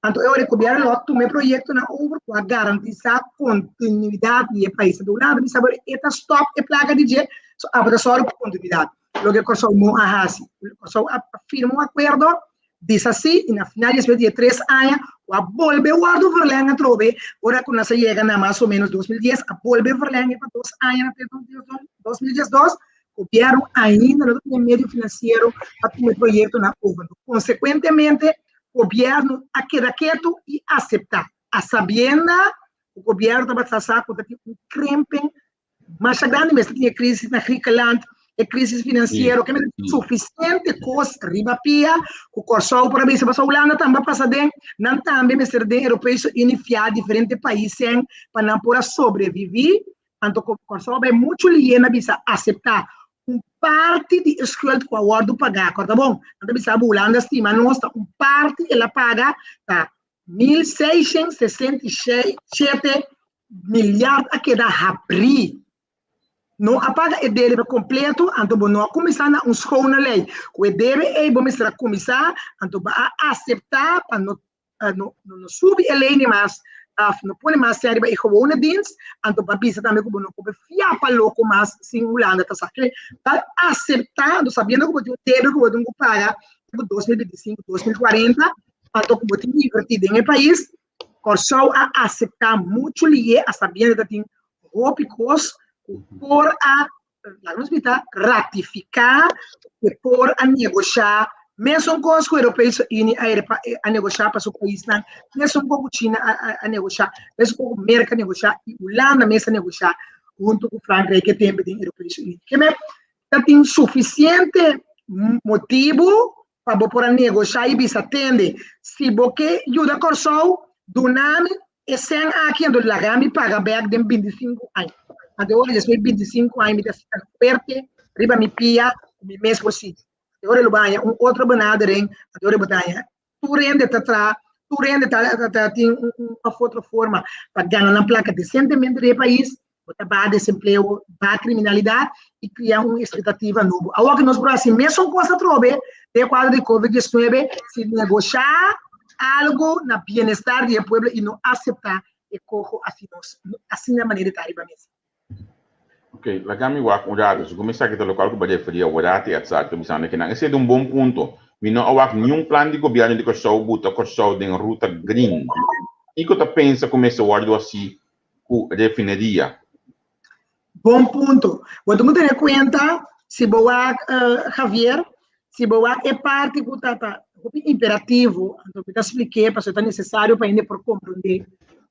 Anto e ora e gobièrnu lo a tuma e proyektonan over ku a garantisá kontinuidat di e pais. Anto Hulanda bisa bo e ta stòp e plaka di dje, so abo ta sòru pa kontinuidat. Loke Kòrsou no a hasi. Kòrsou a firma un akuerdo. Bisa si i na final despues di e 3 aña ku a bolbe wòrdu verleng atrobe, ora ku nos a yega na mas o ménos 2010, a bolbe verleng pa 2 aña na 2012, gobièrnu ainda no ta tin e medio finansiero pa tuma e proyektonan over. Konsekuentemente, gobièrnu a keda ketu i aseptá, a sabienda ku gobièrnu tabata sa ku ta tin un kremping masha grandi, mester tin e crisis na Griekenland, e crisis financiero, ke mester sufisiente kos riba pia ku Kòrsou por a bisa, pasobra Hulanda tambe a pasa den, nan tambe mester den Europese Unie fia diferente paisen pa nan por a sobrevivi, anto Kòrsou bai muchu lié na bisa aseptá un parti di e skuld ku a wòrdu pagá, kòrda bon, nan ta bisa bo Hulanda stima nos, ta un parti el a paga, ta 1667 milyard a keda habrí. No a paga e debe kompleto, anto bo no a kuminsá na un schone lei. Ku e debe ei bo mester a kuminsá, anto bo a aseptá pa no no no subi e lei ni mas, òf no pone mas sèn riba e gewone dienst, anto bo a bisa tambe ku bo no por fia pa loko mas sin Hulanda ta sa. Bo a aseptá, anto sabiendo ku bo tin un debe ku bo tin ku paga te ku 2025, 2040, anto ku bo tin invertí den e pais, Kòrsou a aseptá muchu lié a sabiendo ta tin hopi kos ku por a, laga nos bisa, ratifiká, ku por a negoshá, mesun kos ku Europese Unie a a negoshá pa su paisnan, mesun kos ku China a negoshá, mesun kos ku Merka a negoshá i Hulanda mes a negoshá huntu ku Frankrijk e tempu den Europese Unie. Ke men ta tin sufisiente motibu pa bo por a negoshá i bisa, Tende, si bo ke yuda Kòrsou, duna mi e sèn aki anto laga mi paga bèk den 25 aña. Anto ora despues di 25 aña mi ta sinta fuerte riba mi pia ku mi mes por sigui. Anto ora lo bo haña un otro benadering, anto ora bo ta haña tur hende ta traha, tur hende ta tin un òf otro forma pa gana nan plaka desentemente den e pais, Bo ta baha desempleo, baha kriminalidat i kria un ekspektativa nobo. Awor ku nos por hasi mesun kos atrobe den e kuadro di Covid 19, si negoshá algu na bienestar di e pueblo i no aseptá e koho asina, asina manera ta riba mesa. Ok, laga mi wak un rato. Segun mi sa ki ta lokual ku bo a referí awor ati Edzard ta bisando kinan. Esei ta un bon punto. Mi no a wak niun plan di gobièrnu di Kòrsou buta Kòrsou den ruta green. Kiko ta pensa ku mester wòrdu hasi ku refineria? Bon punto. Bo ta tene kuenta si bo wak Javier, si bo wak e parti ku ta ta hopi imperativo, anto mi ta splik'é pasobra ta nesesario pa hende por komprondé.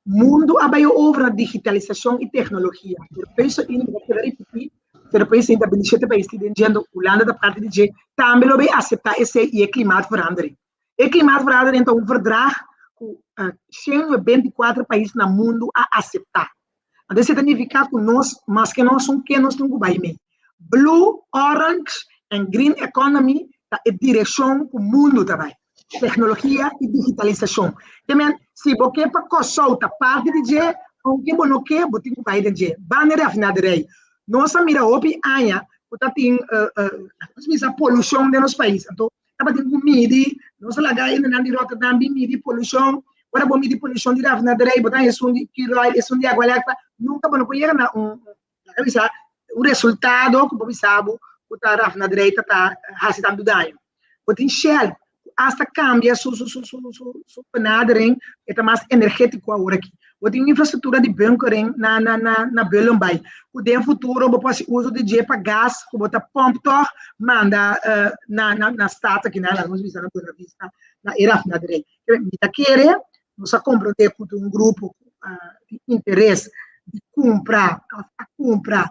Mundu a bai over na digitalisashon i teknologia. Europese Unie, mi ta keda ripití, Europese Unie ta 27 pais tin den dje, anto Hulanda ta parti di dje, tambe lo bai aseptá esei i e klimaatverandering. E klimaatverandering ta un verdrag ku 124 pais na mundu a aseptá. Anto esei ta nifiká ku nos, maske nos un ke, nos tin ku bai mee. Blue, orange en green economy ta e direkshon ku mundu ta bai. Teknologia i digitalisashon. Ke men, si bo ke pa Kòrsou ta parti di dje, ounke bo no ke, bo tin ku bai den dje. Banda e rafinaderij. Nos a mira hopi aña ku ta tin, nos bisa polushon den nos pais. Anto tabatin ku midi, nos a laga hendenan di Rotterdam bin midi polushon, ora bo midi polushon di rafinaderij, bo ta haña esun di Curoil, esun di Agualectra, nunka bo no por yega na un, laga bisa, un resultado ku bo bisa bo ku ta rafinaderij ta ta hasi tantu daño. Bo tin Shell, ku asta kambia su su su su su su benadering, e ta mas energetiko awor aki. Bo tin un infrastruktura di bunkering na na na na Bullenbaai, ku den futuro bo por hasi uso di dje pa gas ku bo ta pòmp tòg manda na na na stad aki na laga nos bisa na Buena Vista na e rafinaderij. Mi ta kere nos a komprondé ku tin un grupo ku tin interes di kumpra òf a kumpra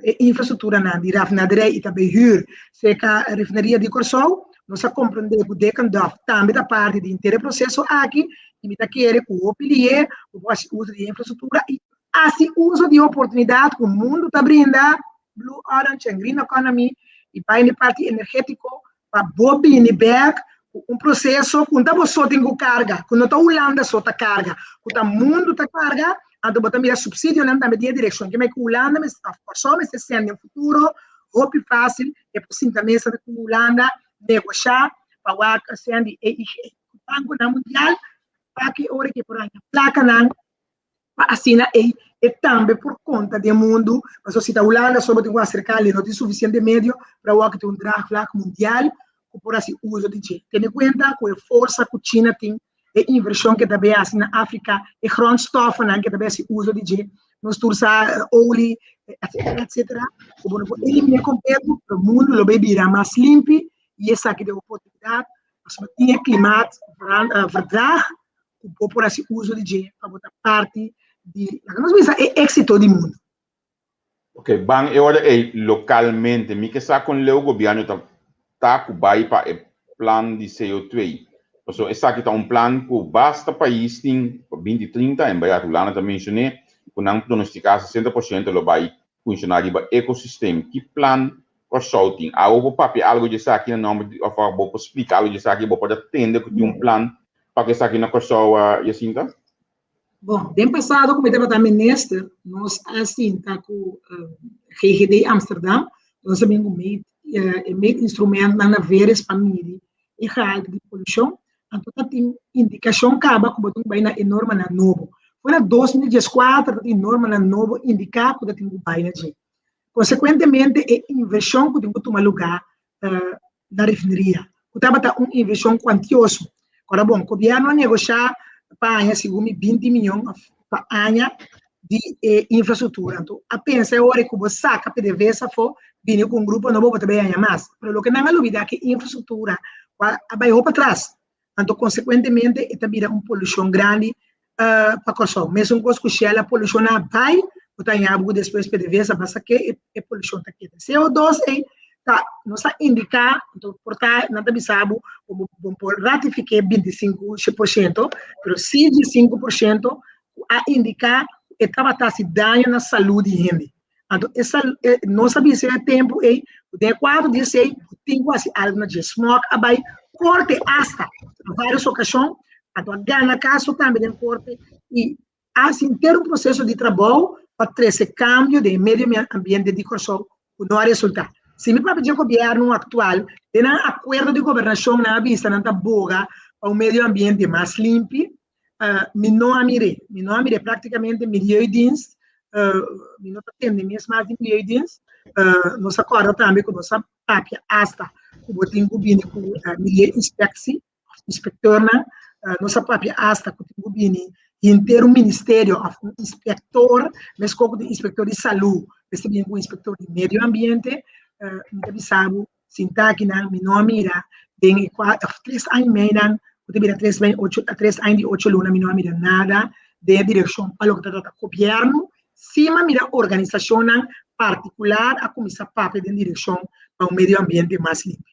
e infrastrukturanan di rafinaderij i ta bay hür serka Refineria di Kòrsou. Nos a komprondé ku Dekendorf tambe ta parti di henter e proseso aki i mi ta kere ku hopi lié ku por hasi uso di e infrastruktura i hasi uso di e oportunidat ku mundu ta brinda, Blue, Orange en Green Economy, i bai na e parti energétiko pa bo bini bek ku un proseso ku no ta bo so tin ku karga, ku no ta Hulanda so ta karga, ku ta mundu ta karga, anto bo ta mira supsidionan tambe den e direkshon. Ke mei ku Hulanda mester, òf Kòrsou mester sende den futuro hopi fásil e por sinta mesa ku Hulanda, negoshá pa wak sende EIG, Bankonan Mundial, pa ki ora ke por haña plakanan pa asina ei e tambe por konta den mundu, pasobra si ta Hulanda so bo tin ku aserká li no tin sufisiente medio, pero awor ku tin un draagvlak mundial. ku por hasi uso di dje. Tene kuenta ku e forsa ku China tin, e invershon ku e ta bay hasi na Afrika, e grondstoffennan ku e ta bay hasi uso di dje, nos tur sa olie, etcetera, etcetera, ku bo no por eliminá kompleto, pero mundu lo bay bira mas limpi i esaki ta e oportunidat pasobra tin e klimaat verdrag ku bo por hasi uso di dje pa bo ta parti di, laga nos bisa, e éksito di mundu. Ok, ban e ora ei lokalmente. Mi ke sa kon leu gobièrnu ta ta ku bai pa e plan di CO2. Pasobra esaki ta un plan ku basta pais tin pa binti trinta, en bèrdat Hulanda ta menshoné ku nan pronostiká 60% lo bai funshoná riba ekosistem. Ki plan Kòrsou tin? Abo por papia algu di esaki na nòmber di òf bo por splika algu di esaki? Bo por a tende ku tin un plan pa ku esaki na Kòrsou, Jacinta? Bon, den pasado ku mi tabata minister, nos a sinta ku GGD Amsterdam, nos a bin ku meet, e meetinstrumentnan na veres pa midi e gehalte di polushon, anto ta tin indikashon kaba ku bo tin ku bai na e normanan nobo. For na 2014 ta tin normanan nobo indiká ku ta tin ku bai na dje. Konsekuentemente e invershon ku tin ku tuma lugá na refineria, ku tabata un invershon kuantioso. Ora bon, gobièrnu a negoshá pa aña segun mi 20 miyon pa aña di e infrastruktura. Anto a pensa e ora ku bo saka PDVSA afó, bini ku un grupo nobo bo ta bai haña mas. Pero loke nan a lubidá ku e infrastruktura a bai hopi atras. Anto konsekuentemente e ta bira un polushon grandi pa Kòrsou. Mesun kos ku Shell a polushoná bai, bo ta haña bo ku despues PDVSA a basa ke e polushon ta keda. CO2 ei ta nos a indiká, anto por ta nan ta bisa bo ku bo por ratifiké 25%, pero si di 5% ku a indiká ku e tabata hasi daño na salú di hende. Anto e sal, e, nos a bisa e tempu ei, ku den e kuadro di esei, bo tin ku hasi algu na dje. Smog a bai korte asta na vários okashon, anto a gana kaso tambe den korte i a hasi henter un proseso di trabou pa trese kambio den e medio ambiente di Kòrsou ku no a resultá. Si mi papia dje gobièrnu aktual, den nan akuerdo di gobernashon nan a bisa nan ta boga pa un medio ambiente mas limpi, mi no a mir'é, mi no a mir'é práktikamente Milieudienst, mi no ta tende mes mas di Milieudienst, nos a kòrda tambe ku nos a papia asta ku bo tin ku bini ku Milieu-inspectie, inspektornan, nos a papia asta ku tin ku bini henter un ministerio òf un inspektor, meskos ku tin inspektor di salú, mester bini ku un inspektor di medio ambiente, mi ta bisa bo Sinta akinan mi no a mira den e of tres aña y meinan ku ta bira tres ocho tres aña di ocho luna mi no a mira nada den e direkshon pa loke ta trata gobièrnu sí mi a mira organisashonnan partikular a kuminsá papia den direkshon pa un medio ambiente mas limpi.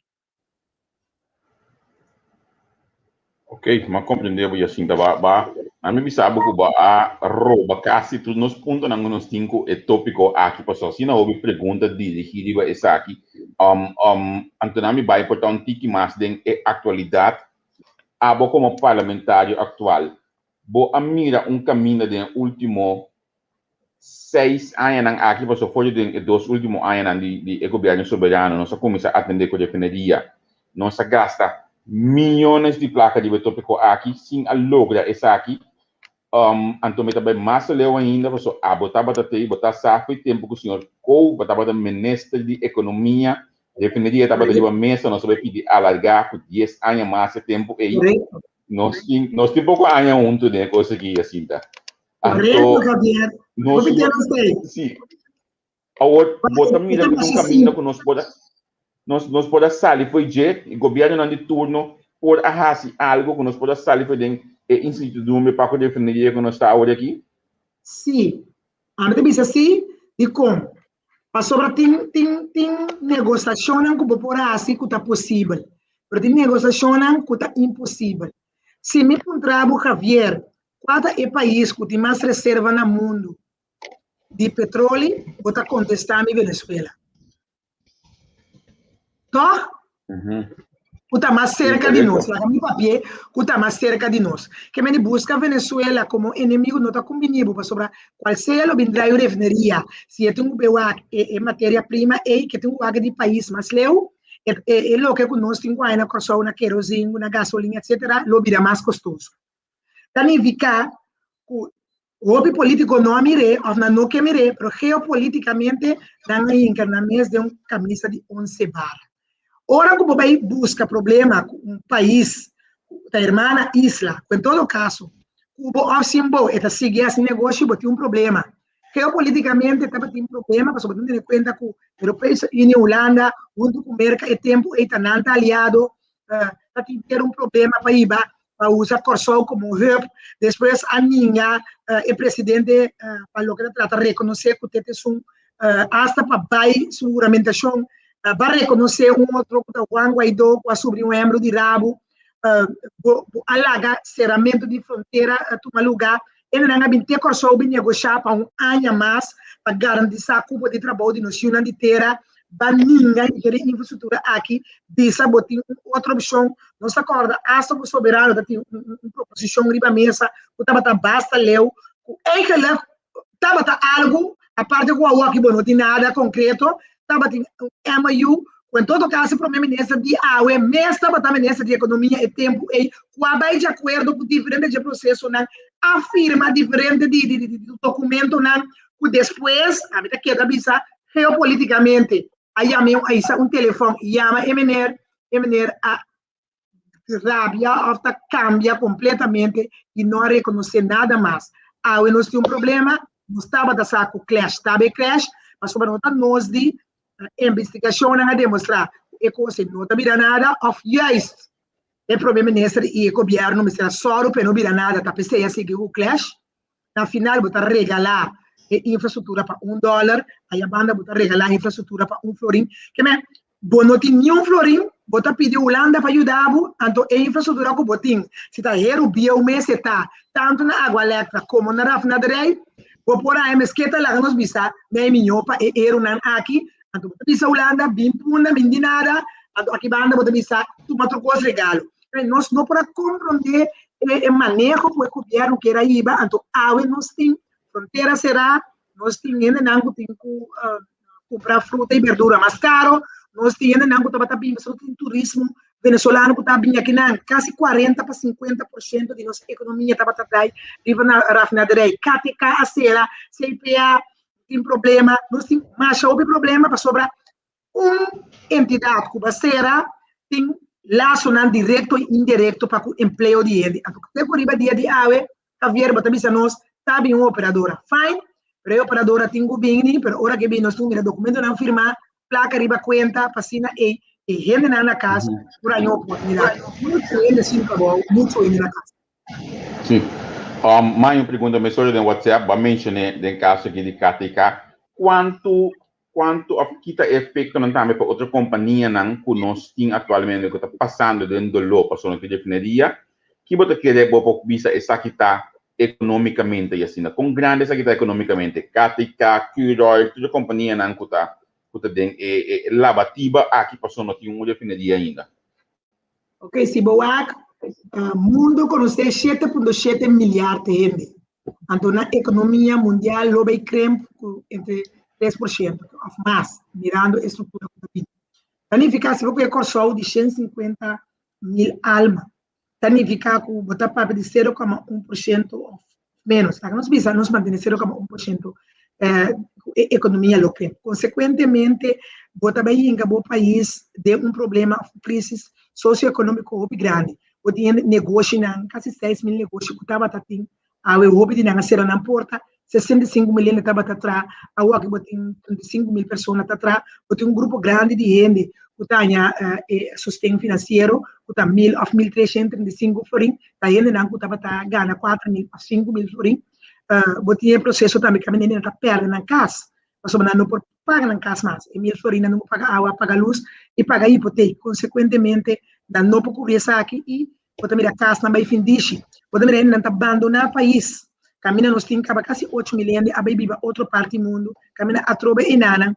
Ok, m'a comprende bo Jacinta, ba ba ami bisa bo ku bo a roba kasi tur nos puntonan ku nos tin ku e tópiko aki pasobra asina hopi pregunta dirigí riba esaki. Um um anto nan mi bai por ta un tiki mas den e aktualidat. Abo komo parlamentario aktual, bo a mira un kaminda den e último seis añanan aki, pasobra for di den e dos ultimo añanan di di e gobierno soberano nos a cuminsa atende cu refineria, nos a gasta miyones di placa riba e topico aki sin a logra esaki, um, anto mi ta bay mas aleu ainda pasobra abo tabata tey, bo ta sa fo'i tempo cu señor Cova tabata minister di economia, refineria tabata riba mesa, nos a bay pidi alarga cu dies aña mas e tempo ey, nos tin nos tin poco aña hunto den e cos aki, Jacinta. Correcto, Javier. Nos, sí. Awor, bo ta mira ku un kaminda ku nos por nos, nos por a sali foi dje, e gobiernonan di turno por a hasi algo ku nos por a sali foi den e incertidumbre pa ku refineria ku nos ta awor aki? Sí. Ami ta bisa sí, dikon? Pasobra tin tin tin negosashonnan ku bo por hasi ku ta posibel, pero tin negosashonnan ku ta imposibel. Si mi puntra bo, Javier, Kua ta e pais ku tin mas reserva na mundu di petroli? Bo ta kontestá mi Venezuela. Tòg? Ku ta mas serka di nos. Laga mi papi'é ku ta mas serka di nos. Ke meni buska Venezuela komo enemigu no ta kumbiní bo pasobra kual sea lo bin drai un refineria si e tin ku be wak e materia prima ei ke tin ku wak di pais mas leu e loke ku nos tin ku haña na Kòrsou na kerozin ku na gasolin etsetera lo bira mas kostoso. Ta nifiká ku hopi polítiko no a mir'é òf nan no ke mir'é, pero geopolítikamente nan a hinka nan mes den un kamisa di onse bara. Ora ku bo bai buska problema ku un pais ku ta hermana isla, ku en todo kaso ku bo òf sin bo e ta sigui hasi negoshi, bo tin un problema. Geopolitikamente tabatin problema pasobra bo tin tene kuenta ku Europese Unie, Hulanda huntu ku Merka e tempu ei ta nan ta aliado, ta tin ter un problema pa hiba pa usa Kòrsou komo un hub. Despues a ninga e presidente pa loke ta trata rekonosé ku te esun asta pa bai su huramentashon ba rekonosé un otro ku ta Juan Guaidó ku a subri un hembro di rabu. Bo a laga seramentu di frontera tuma lugá. Hendenan a bin te Kòrsou bin negoshá pa un aña mas pa garantisá kupo di trabou di nos yunan di tera. Ba ninga henter e infrastruktura aki, bisa bo tin un otro opshon. Nos ta kòrda asta ku Soberano ta tin un proposishon riba mesa ku tabata basta leu, ku eigenlik tabata algu, aparte ku awoki bo no tin nada konkreto, tabatin un MOU ku en todo kaso e prome minister di awe mes tabata minister di ekonomia e tempu ei, ku a bai di akuerdo ku diferente dje prosesonan, a firma diferente di dokumentonan ku despues, ami ta keda bisa, geopoliticamente a yama a hisa un telefon yama e meneer, e meneer a rabia of ta cambia completamente y no a reconoce nada mas. Awe nos tin un problema, nos tabata sa cu clash tabe clash, pasobra no ta nos di investigacionnan a demostra cu e cos ei no ta bira nada of juist e prome minister y e gobierno mester a sòru pa e no bira nada, ta p'esei a sigui cu clash. Na final bo ta regalá e infrastruktura pa un dòler, aya banda bo ta regalá infrastruktura pa un florin. Ke men, bo no tin niun florin, bo ta pidi Hulanda pa yuda bo, anto e infrastruktura ku bo tin, si ta heru bieu mes e ta, tantu na Agualectra komo na Rafinaderij, bo por haña mesketa ta laga nos bisa mei miñó pa e herunan aki, anto bo ta bisa Hulanda, bin punda, bin di nada, anto aki banda bo ta bisa tuma tur kos regalo. Nos no por a komprondé e maneho ku e gobièrnu kier a hiba, anto awe nos tin frontera será, nos tin hendenan ku tin ku kumpra fruta i berdura mas karo, nos tin hendenan ku tabata bin pasobra tin turismo venezolano ku ta bin akinan, kasi 40 pa 50% di nos ekonomia tabata dai riba na rafinaderij, KTK a sera, CPA tin problema, nos tin masha hopi problema pasobra Un entidat ku ba sera tin lasonan direkto i indirekto pa ku empleo di hende. Anto te ku riba dia di awe, Javier bo ta bisa nos ta bin un operadora. Fine, pero e operadora tin ku bini, pero ora ke bini nos tin ku mira dokumentonan firmá, plaka riba kuenta, pa asina ei e hendenan na kas por haña un oportunidat. Muchu hende sin trabou, muchu hende na kas. Sí. Mai un pregunta mesora den WhatsApp, bo a menshoné den kaso aki di KTK, kuantu Kuantu òf ki ta e efektonan tambe pa otro kompanianan ku nos tin aktualmente ku ta pasando den doló pasobra ku refineria? Ki bo ta kere bo por bisa esaki ta ekonómikamente i asina? Kon grandi esaki ta ekonómikamente? KTK, Curoil, tur e kompanianan ku ta ku ta den e e labatiba aki pasobra no tin un refineria ainda. Ok, si bo wak, mundo konosé 7.7 milyard hende. Anto na ekonomia mundial lo bay krimp ku entre 3% òf mas, mirando e struktura ku ta bini. Ta nifiká si bo kohe Kòrsou di 150 mil alma, ta nifiká ku bo ta papia di 0,1% òf ménos. Laga nos bisa nos mantené 0,1% ku e ekonomia lo krimp. Konsekuentemente bo ta bay hinka bo pais den un problema òf krisis sosioekonómiko hopi grandi. Bo tin hende negoshinan, kasi 6.000 negoshi ku tabata tin, awe hopi di nan a sera nan porta, 65.000 hende tabata traha, awoki bo tin 35.000 persona ta traha, bo tin un grupo grandi di hende ku ta haña e sosten finansiero ku ta mil òf mil treshen trinta i sinku florin, ta hendenan ku tabata gana 4.000 òf 5.000 florin. Bo tin e proseso tambe kaminda hende nan ta pèrdè nan kas, pasobra nan no por paga nan kas mas. E mil florin nan no por paga awa, paga lus i paga hipotek. Konsekuentemente nan no por kubri esaki i bo ta mira kasnan bai findishi. Bo ta mira hendenan ta bandoná pais. Kaminda nos tin kaba kasi 8.000 hende a bai biba otro parti mundu. Kaminda atrobe enanan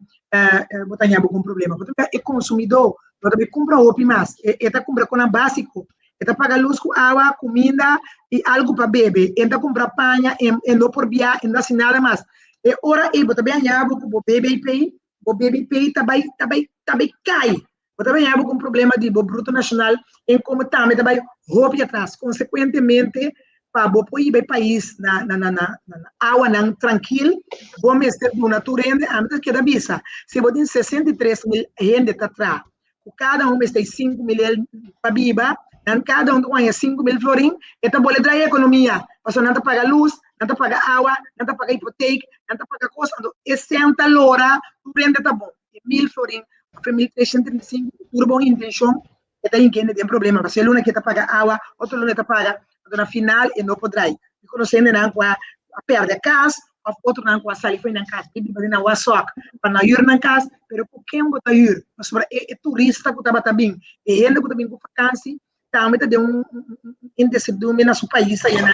bo ta haña bo ku un problema. Bo ta mira e konsumidó no ta bai kumpra hopi mas. E ta kumpra konan básiko. E ta paga lus ku awa, kuminda i algu pa bebe. E ta kumpra paña, e no por bia, e no hasi nada mas. E ora ei bo ta bai haña bo ku bo BBP, bo BBP ta bai, ta bai, ta bai kai. Bo ta bai haña bo ku un problema di bo bruto nashonal inkomo tambe ta bai hopi atras. Konsekuentemente, pa bo por hiba e pais na, na, na, na, na awanan trankil, bo mester duna tur hende, ami ta keda bisa, si bo tin 63.000 hende ta traha. ku kada un mester 5.000 el pa biba, nan kada un ta guaña 5.000 florin, e ta bole drai ekonomia, pasobra nan ta paga lus, nan ta paga awa, nan ta paga hipotek, nan ta paga kos, anto e sèn ta lora, tur renta ta bon. E 1.000 florin òf e 1.335 ku tur bon intenshon, e ta hinkende den problema, pasobra e luna aki e ta paga awa, otro luna e ta paga, anto na final e no por drai. Mi konosé hendenan ku a pèrdè kas òf otronan ku a sali for di nan kas bai biba den nan wasòk pa nan hür nan kas, pero ku ken bo ta hür? Pasobra e turista ku tabata bin, e hende ku ta bin ku fakansi tambe ta den un indesidumbre na su pais ayá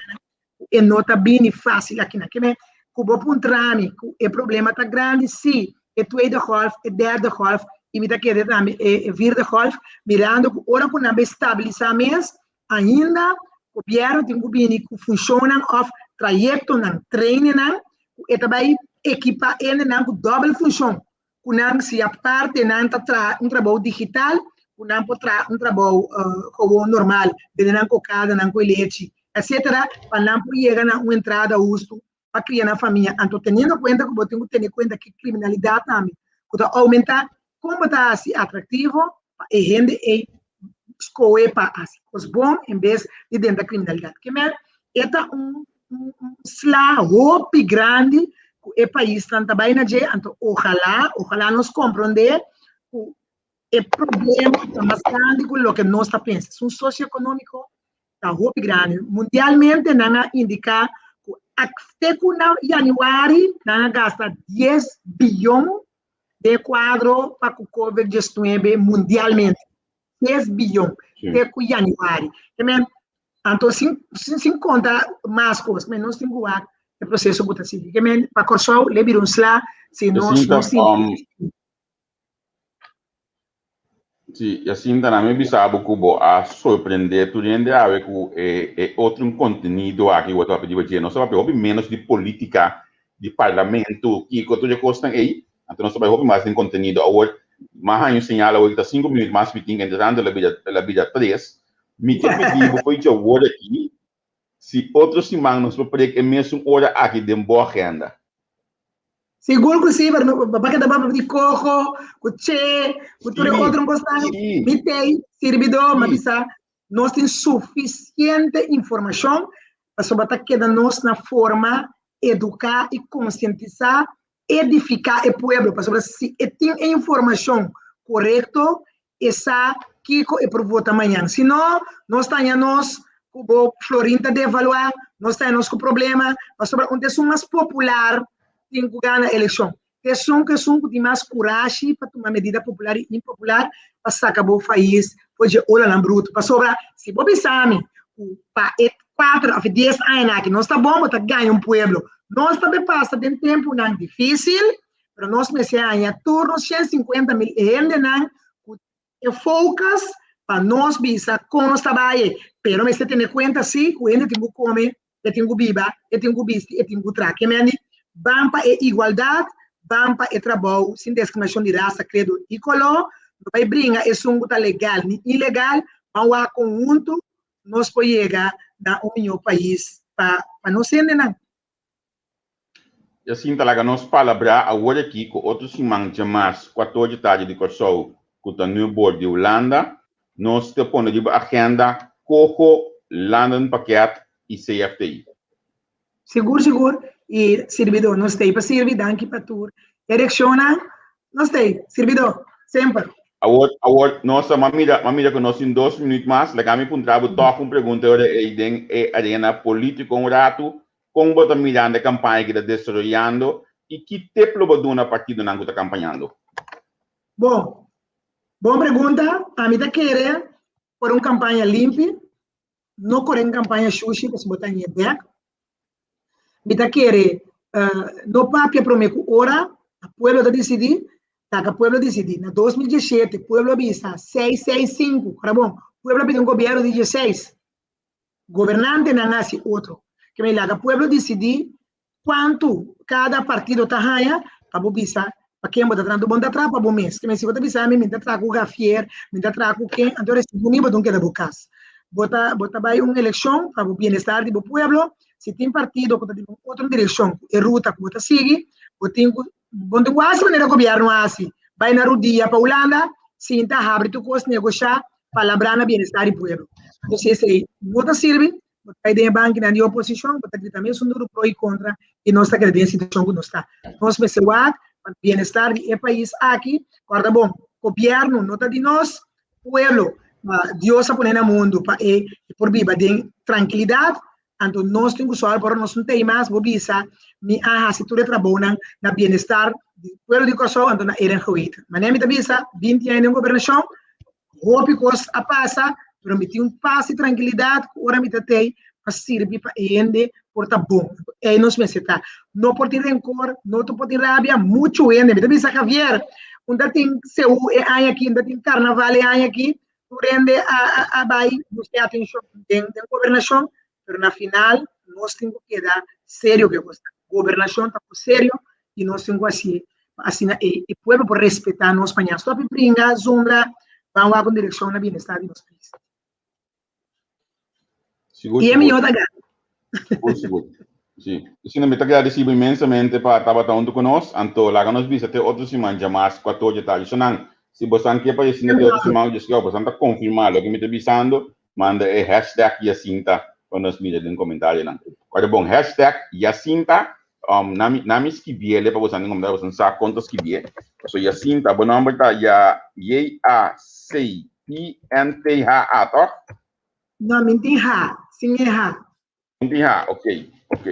ku e no ta bini fásil akinan. Ke men ku bo puntra mi ku e problema ta grandi? Sí, e tweede golf, e derde golf i mi ta kere tambe e vierde golf, mirando ku ora ku nan bai stabilisá mes, ainda gobièrnu tin ku bini ku funshonnan òf trayektonan, treinennan ku e ta bai ekipá hendenan ku dòbel funshon, ku nan si aparte nan ta traha un trabou digital, ku nan por traha un trabou gewoon normal, bende nan kokada, nan koe lechi, etcetera, pa nan por yega na un entrada hustu pa kria nan famia. Anto teniendo kuenta ku bo tin ku tene kuenta ku kriminalidat tambe ku ta oumentá, kon bo ta hasi atraktivo pa e hende ei skohe pa hasi kos bon en bes di drenta kriminalidat? Ke men e ta un sla hopi grandi ku e paisnan ta bai na dje, anto ojalá, ojalá nos komprondé ku e problema ta mas grandi ku loke nos ta pensa. Esun sosioekonómiko ta hopi grandi. Mundialmente nan a indiká ku te ku na yanüari nan a gasta dies biyon den e kuadro pa ku covid diesnuebe mundialmente. Dies biyon te ku yanüari. Anto sin sin konta mas kos, men nos tin ku wak e proseso ku ta sigui. Ke men pa Kòrsou le bira un sla si nos no sinti. Sí, Jacinta, na mi bisa bo ku bo a sorprendé tur hende awe ku e e otro un kontenido aki ku bo ta papia di bo dje. Nos ta papia hopi ménos di polítika, di parlamento, kiko, tur e kosnan ei. Anto nos ta bai hopi mas den kontenido. Awor, m'a haña un señal awor ku ta sinku minüt mas mi tin, entretanto el a bira el a bira tres. Mi ke pidi bo for dje awor aki, si otro siman nos por prek e mesun ora aki den bo agenda. Sigur ku si, pero no pa keda papia di koho, ku che, ku tur e otro kosnan. Mi tei, sirbidó, m'a bisa, nos tin sufisiente informashon pasobra ta keda nos na forma eduká i konsientisá, edifiká e pueblo. Pasobra si e tin e informashon korekto, e sa kiko e por vota mañan. Si no, nos ta haña nos ku bo florin ta devaluá, nos ta haña nos ku problema, pasobra un ta esun mas popular tin ku gana elekshon. Ta esun ku esun ku tin mas kurashi pa tuma medida popular i impopular pa saka bo fais for dje olanan brutu. Pasobra si bo bisa mi ku pa e kuater òf e dies añanan aki nos ta bon, bo ta gaña un pueblo. Nos ta be pasa den tempunan difísil, Pero nos mester haña tur nos 150.000 hendenan ku e focus pa nos bisa kon nos ta bai. Pero mester tene kuenta si ku hende tin ku kome, e tin ku biba, e tin ku bisti, e tin ku traha. Ke mende ban pa e igualdat, ban pa e trabou sin diskriminashon di rasa, kredo i koló. No bai bringa esun ku ta legal ni ilegal, ban wak kon huntu nos por yega na un mihó pais pa nos hendenan. Jacinta, laga nos palabrá awor aki ku otro siman djamars kuator dje tardi di Kòrsou ku ta Newboard di Hulanda, nos ta pone riba agenda Coho, Landenpakket i CFTI. Sigur sigur i sirbidó nos t'ei pa sirbi danki pa tur e reakshonnan nos t'ei sirbidó semper. Awor awor nos a mira m'a mira ku nos tin dos minüt mas laga mi puntra bo tòg un pregunta ora ei den e arena polítiko un ratu Kon bo ta mirando e kampaña ki ta desaroyando i ki tip lo bo duna partidonan ku ta kampañando? Bon, bon pregunta. Ami ta kere kore un kampaña limpi, no kore un kampaña shushi pasobra bo ta hañ'é bèk. Mi ta kere no papia promé ku ora, pueblo ta disidí, laga pueblo disidí. Na 2017 pueblo a bisa seis, seis, sinku, ora bon, pueblo a pidi un gobièrnu di dieseis. Gobernantenan hasi otro. Ke men laga pueblo disidí kuantu kada partido ta haña pa bo bisa pa ken bo ta traha. Anto bo no ta traha pa bo mes. Ke men si bo ta bisa mi, mi ta traha ku Gafier, mi ta traha ku ken, anto resibu mi bo ta keda bo kas. Bo ta bo ta bai un elekshon pa bo bienestar di bo pueblo. Si tin partido ku ta di un otro direkshon ku e ruta ku bo ta sigui, bo tin ku bo no tin ku hasi manera gobièrnu a hasi, bai na rudia pa Hulanda. Sinta, habri tur kos, negoshá, palabrá na bienestar di pueblo. Anto si esei no ta sirbi, bo ta bai den e bankinan di oposishon, bo ta grita mesun duru pro i kontra i nos ta keda den e situashon ku nos ta. Nos mester wak pa bienestar di e pais aki. Kòrda bon, gobièrnu no ta di nos, pueblo Dios a pone na mundu pa e por biba den trankilidat. Anto nos tin ku sòru pa ora nos no tei mas, bo bisa, mi a hasi tur e trabounan na bienestar di pueblo di Kòrsou, anto na eren geweten. Manera mi ta bisa, binti aña den gobernashon, hopi kos a pasa, pero mi tin un pas i trankilidat ku ora mi ta tei pa sirbi pa e hende por ta bon. Anto ei nos mester ta. No por tin renkor, no por tin rabia, muchu hende. Mi ta bisa Javier, un ta tin seú e aña aki, un ta tin karnaval e aña aki, Tur hende a bai buska atenshon den den gobernashon, pero na final nos tin ku keda serio ku e kos ta. Gobernashon ta kos serio i nos tin ku hasié pa asina e e pueblo por respetá nos mañana. Stòp di bringa, zundra, ban wak un direkshon na bienestar di nos pais. Sigur, I e sigur. mihó ta gana. Sigur, sigur. Sí. Asina mi ta gradisí bo inmensamente pa tabata huntu ku nos. Anto laga nos bisa te otro siman djamas kuator dje tardi. Sonan, si bosan ke pa Jacinta te otro siman dje skou, bosan ta konfirmá loke mi ta bisando, manda e hashtag Jacinta pa nos mira den komentarionan. Ora bon, hashtag Jacinta, um, na mi, na mi skibiele pa bosan den komentario, bosan sa kon ta skibié. Paso Jacinta, bo nòmber ta Ja, J-A-C-I-N-T-H-A, tòg? No, mi tin H, sin e H. Sin tin H, ok, ok.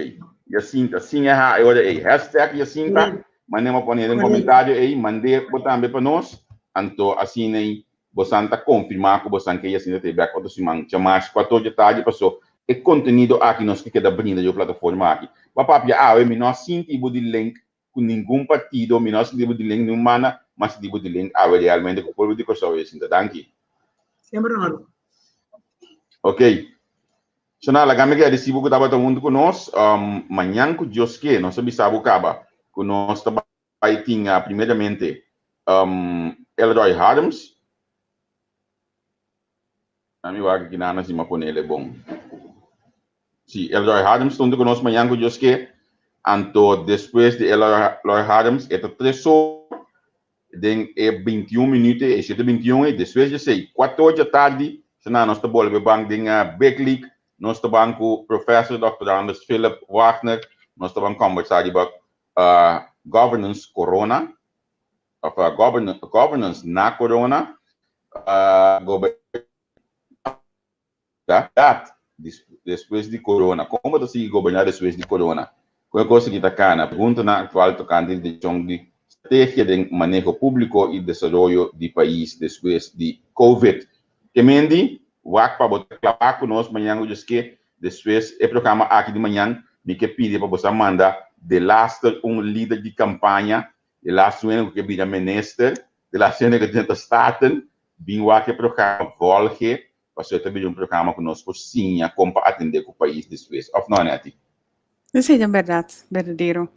Jacinta, sin e H e ora ei. Hashtag Jacinta, mande mo pone den comentario ei, mande bo tambe pa nos, anto asina ei bosan ta confirma cu bosan ke Jacinta ta ei bek otro siman djamas cuator dje tardi paso e contenido aki nos ke keda brinda dje plataforma aki. Bo a papia awe, mi no a sinti bo di link cu ningun partido, mi no a sinti bo di link ningun banda, mi a sinti bo di link awe realmente cu pueblo di Corsou, Jacinta. Danki. Semper oro. Ok. Shona, laga mi gradisí bo ku tabata huntu ku nos. Mañan ku Dios ke, nos a bisa bo kaba ku nos ta bai tin primeramente Elroy Harms. Mi wak aki nan si mi a ponele bon. Si, Elroy Harms ta huntu ku nos mañan ku Dios ke. Anto despues di Elroy Harms e ta tres or den e bintiun minuut e shete bintiun e despues di esei kuator dje tardi shana nos ta bolbe ban den Big League nos ta ban ku Professor Doctor Anders Philip Wagner nos ta ban kombersa riba governance corona of governance na corona Dat despues di corona? Kon bo ta sigui goberná despues di corona? Kon e kos aki ta kana? Preguntanan aktual tokante di direkshon di strategia den maneho públiko i desaroyo di pais despues di Covid. Kemendi, wak pa bo ta klabá ku nos mañan ku Dios ke. Despues e programa aki di mañan, mi ke pidi pa bo sa manda delaster un lider di kampaña, delaster un hende ku ke bira minister, delaster un hende ku ta Staten, bin wak e programa, volge Pasobra e ta bira un programa ku nos por siña kon pa atendé ku pais despues, òf no, Netty? Esei ta bèrdat, berdadero.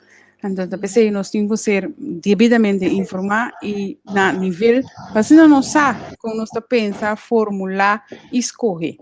Anto ta p'esei nos tin ku ser debidamente informá i na nivel pa asina nos sa kon nos ta pensa, formulá i skohe.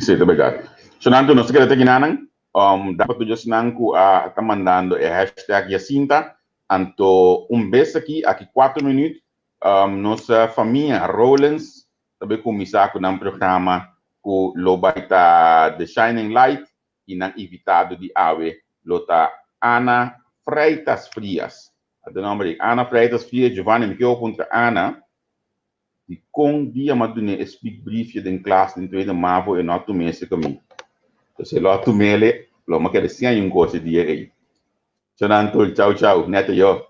Esei ta bèrdat. So nan tur nos ta keda te kinanan. Danki pa tur esnan ku a ta mandando e hashtag Jacinta. Anto un bes aki, aki kuater minüt, Nos famia Rowlands ta bay cuminsa cu nan programa cu lo bay ta The Shining Light y nan invitado di awe lo ta Ana Freitas Frias. Ata nomber di Ana Freitas Frias. Giovanni, mi kier puntra Ana dicon dia mi a dune e speakbriefje den klas den tweede mavo e no a tume ese cu mi. Entonces e lo a tumele, lo mi a keda sin aña un cos e dia ey. Chonantul, chau chau, nete yo.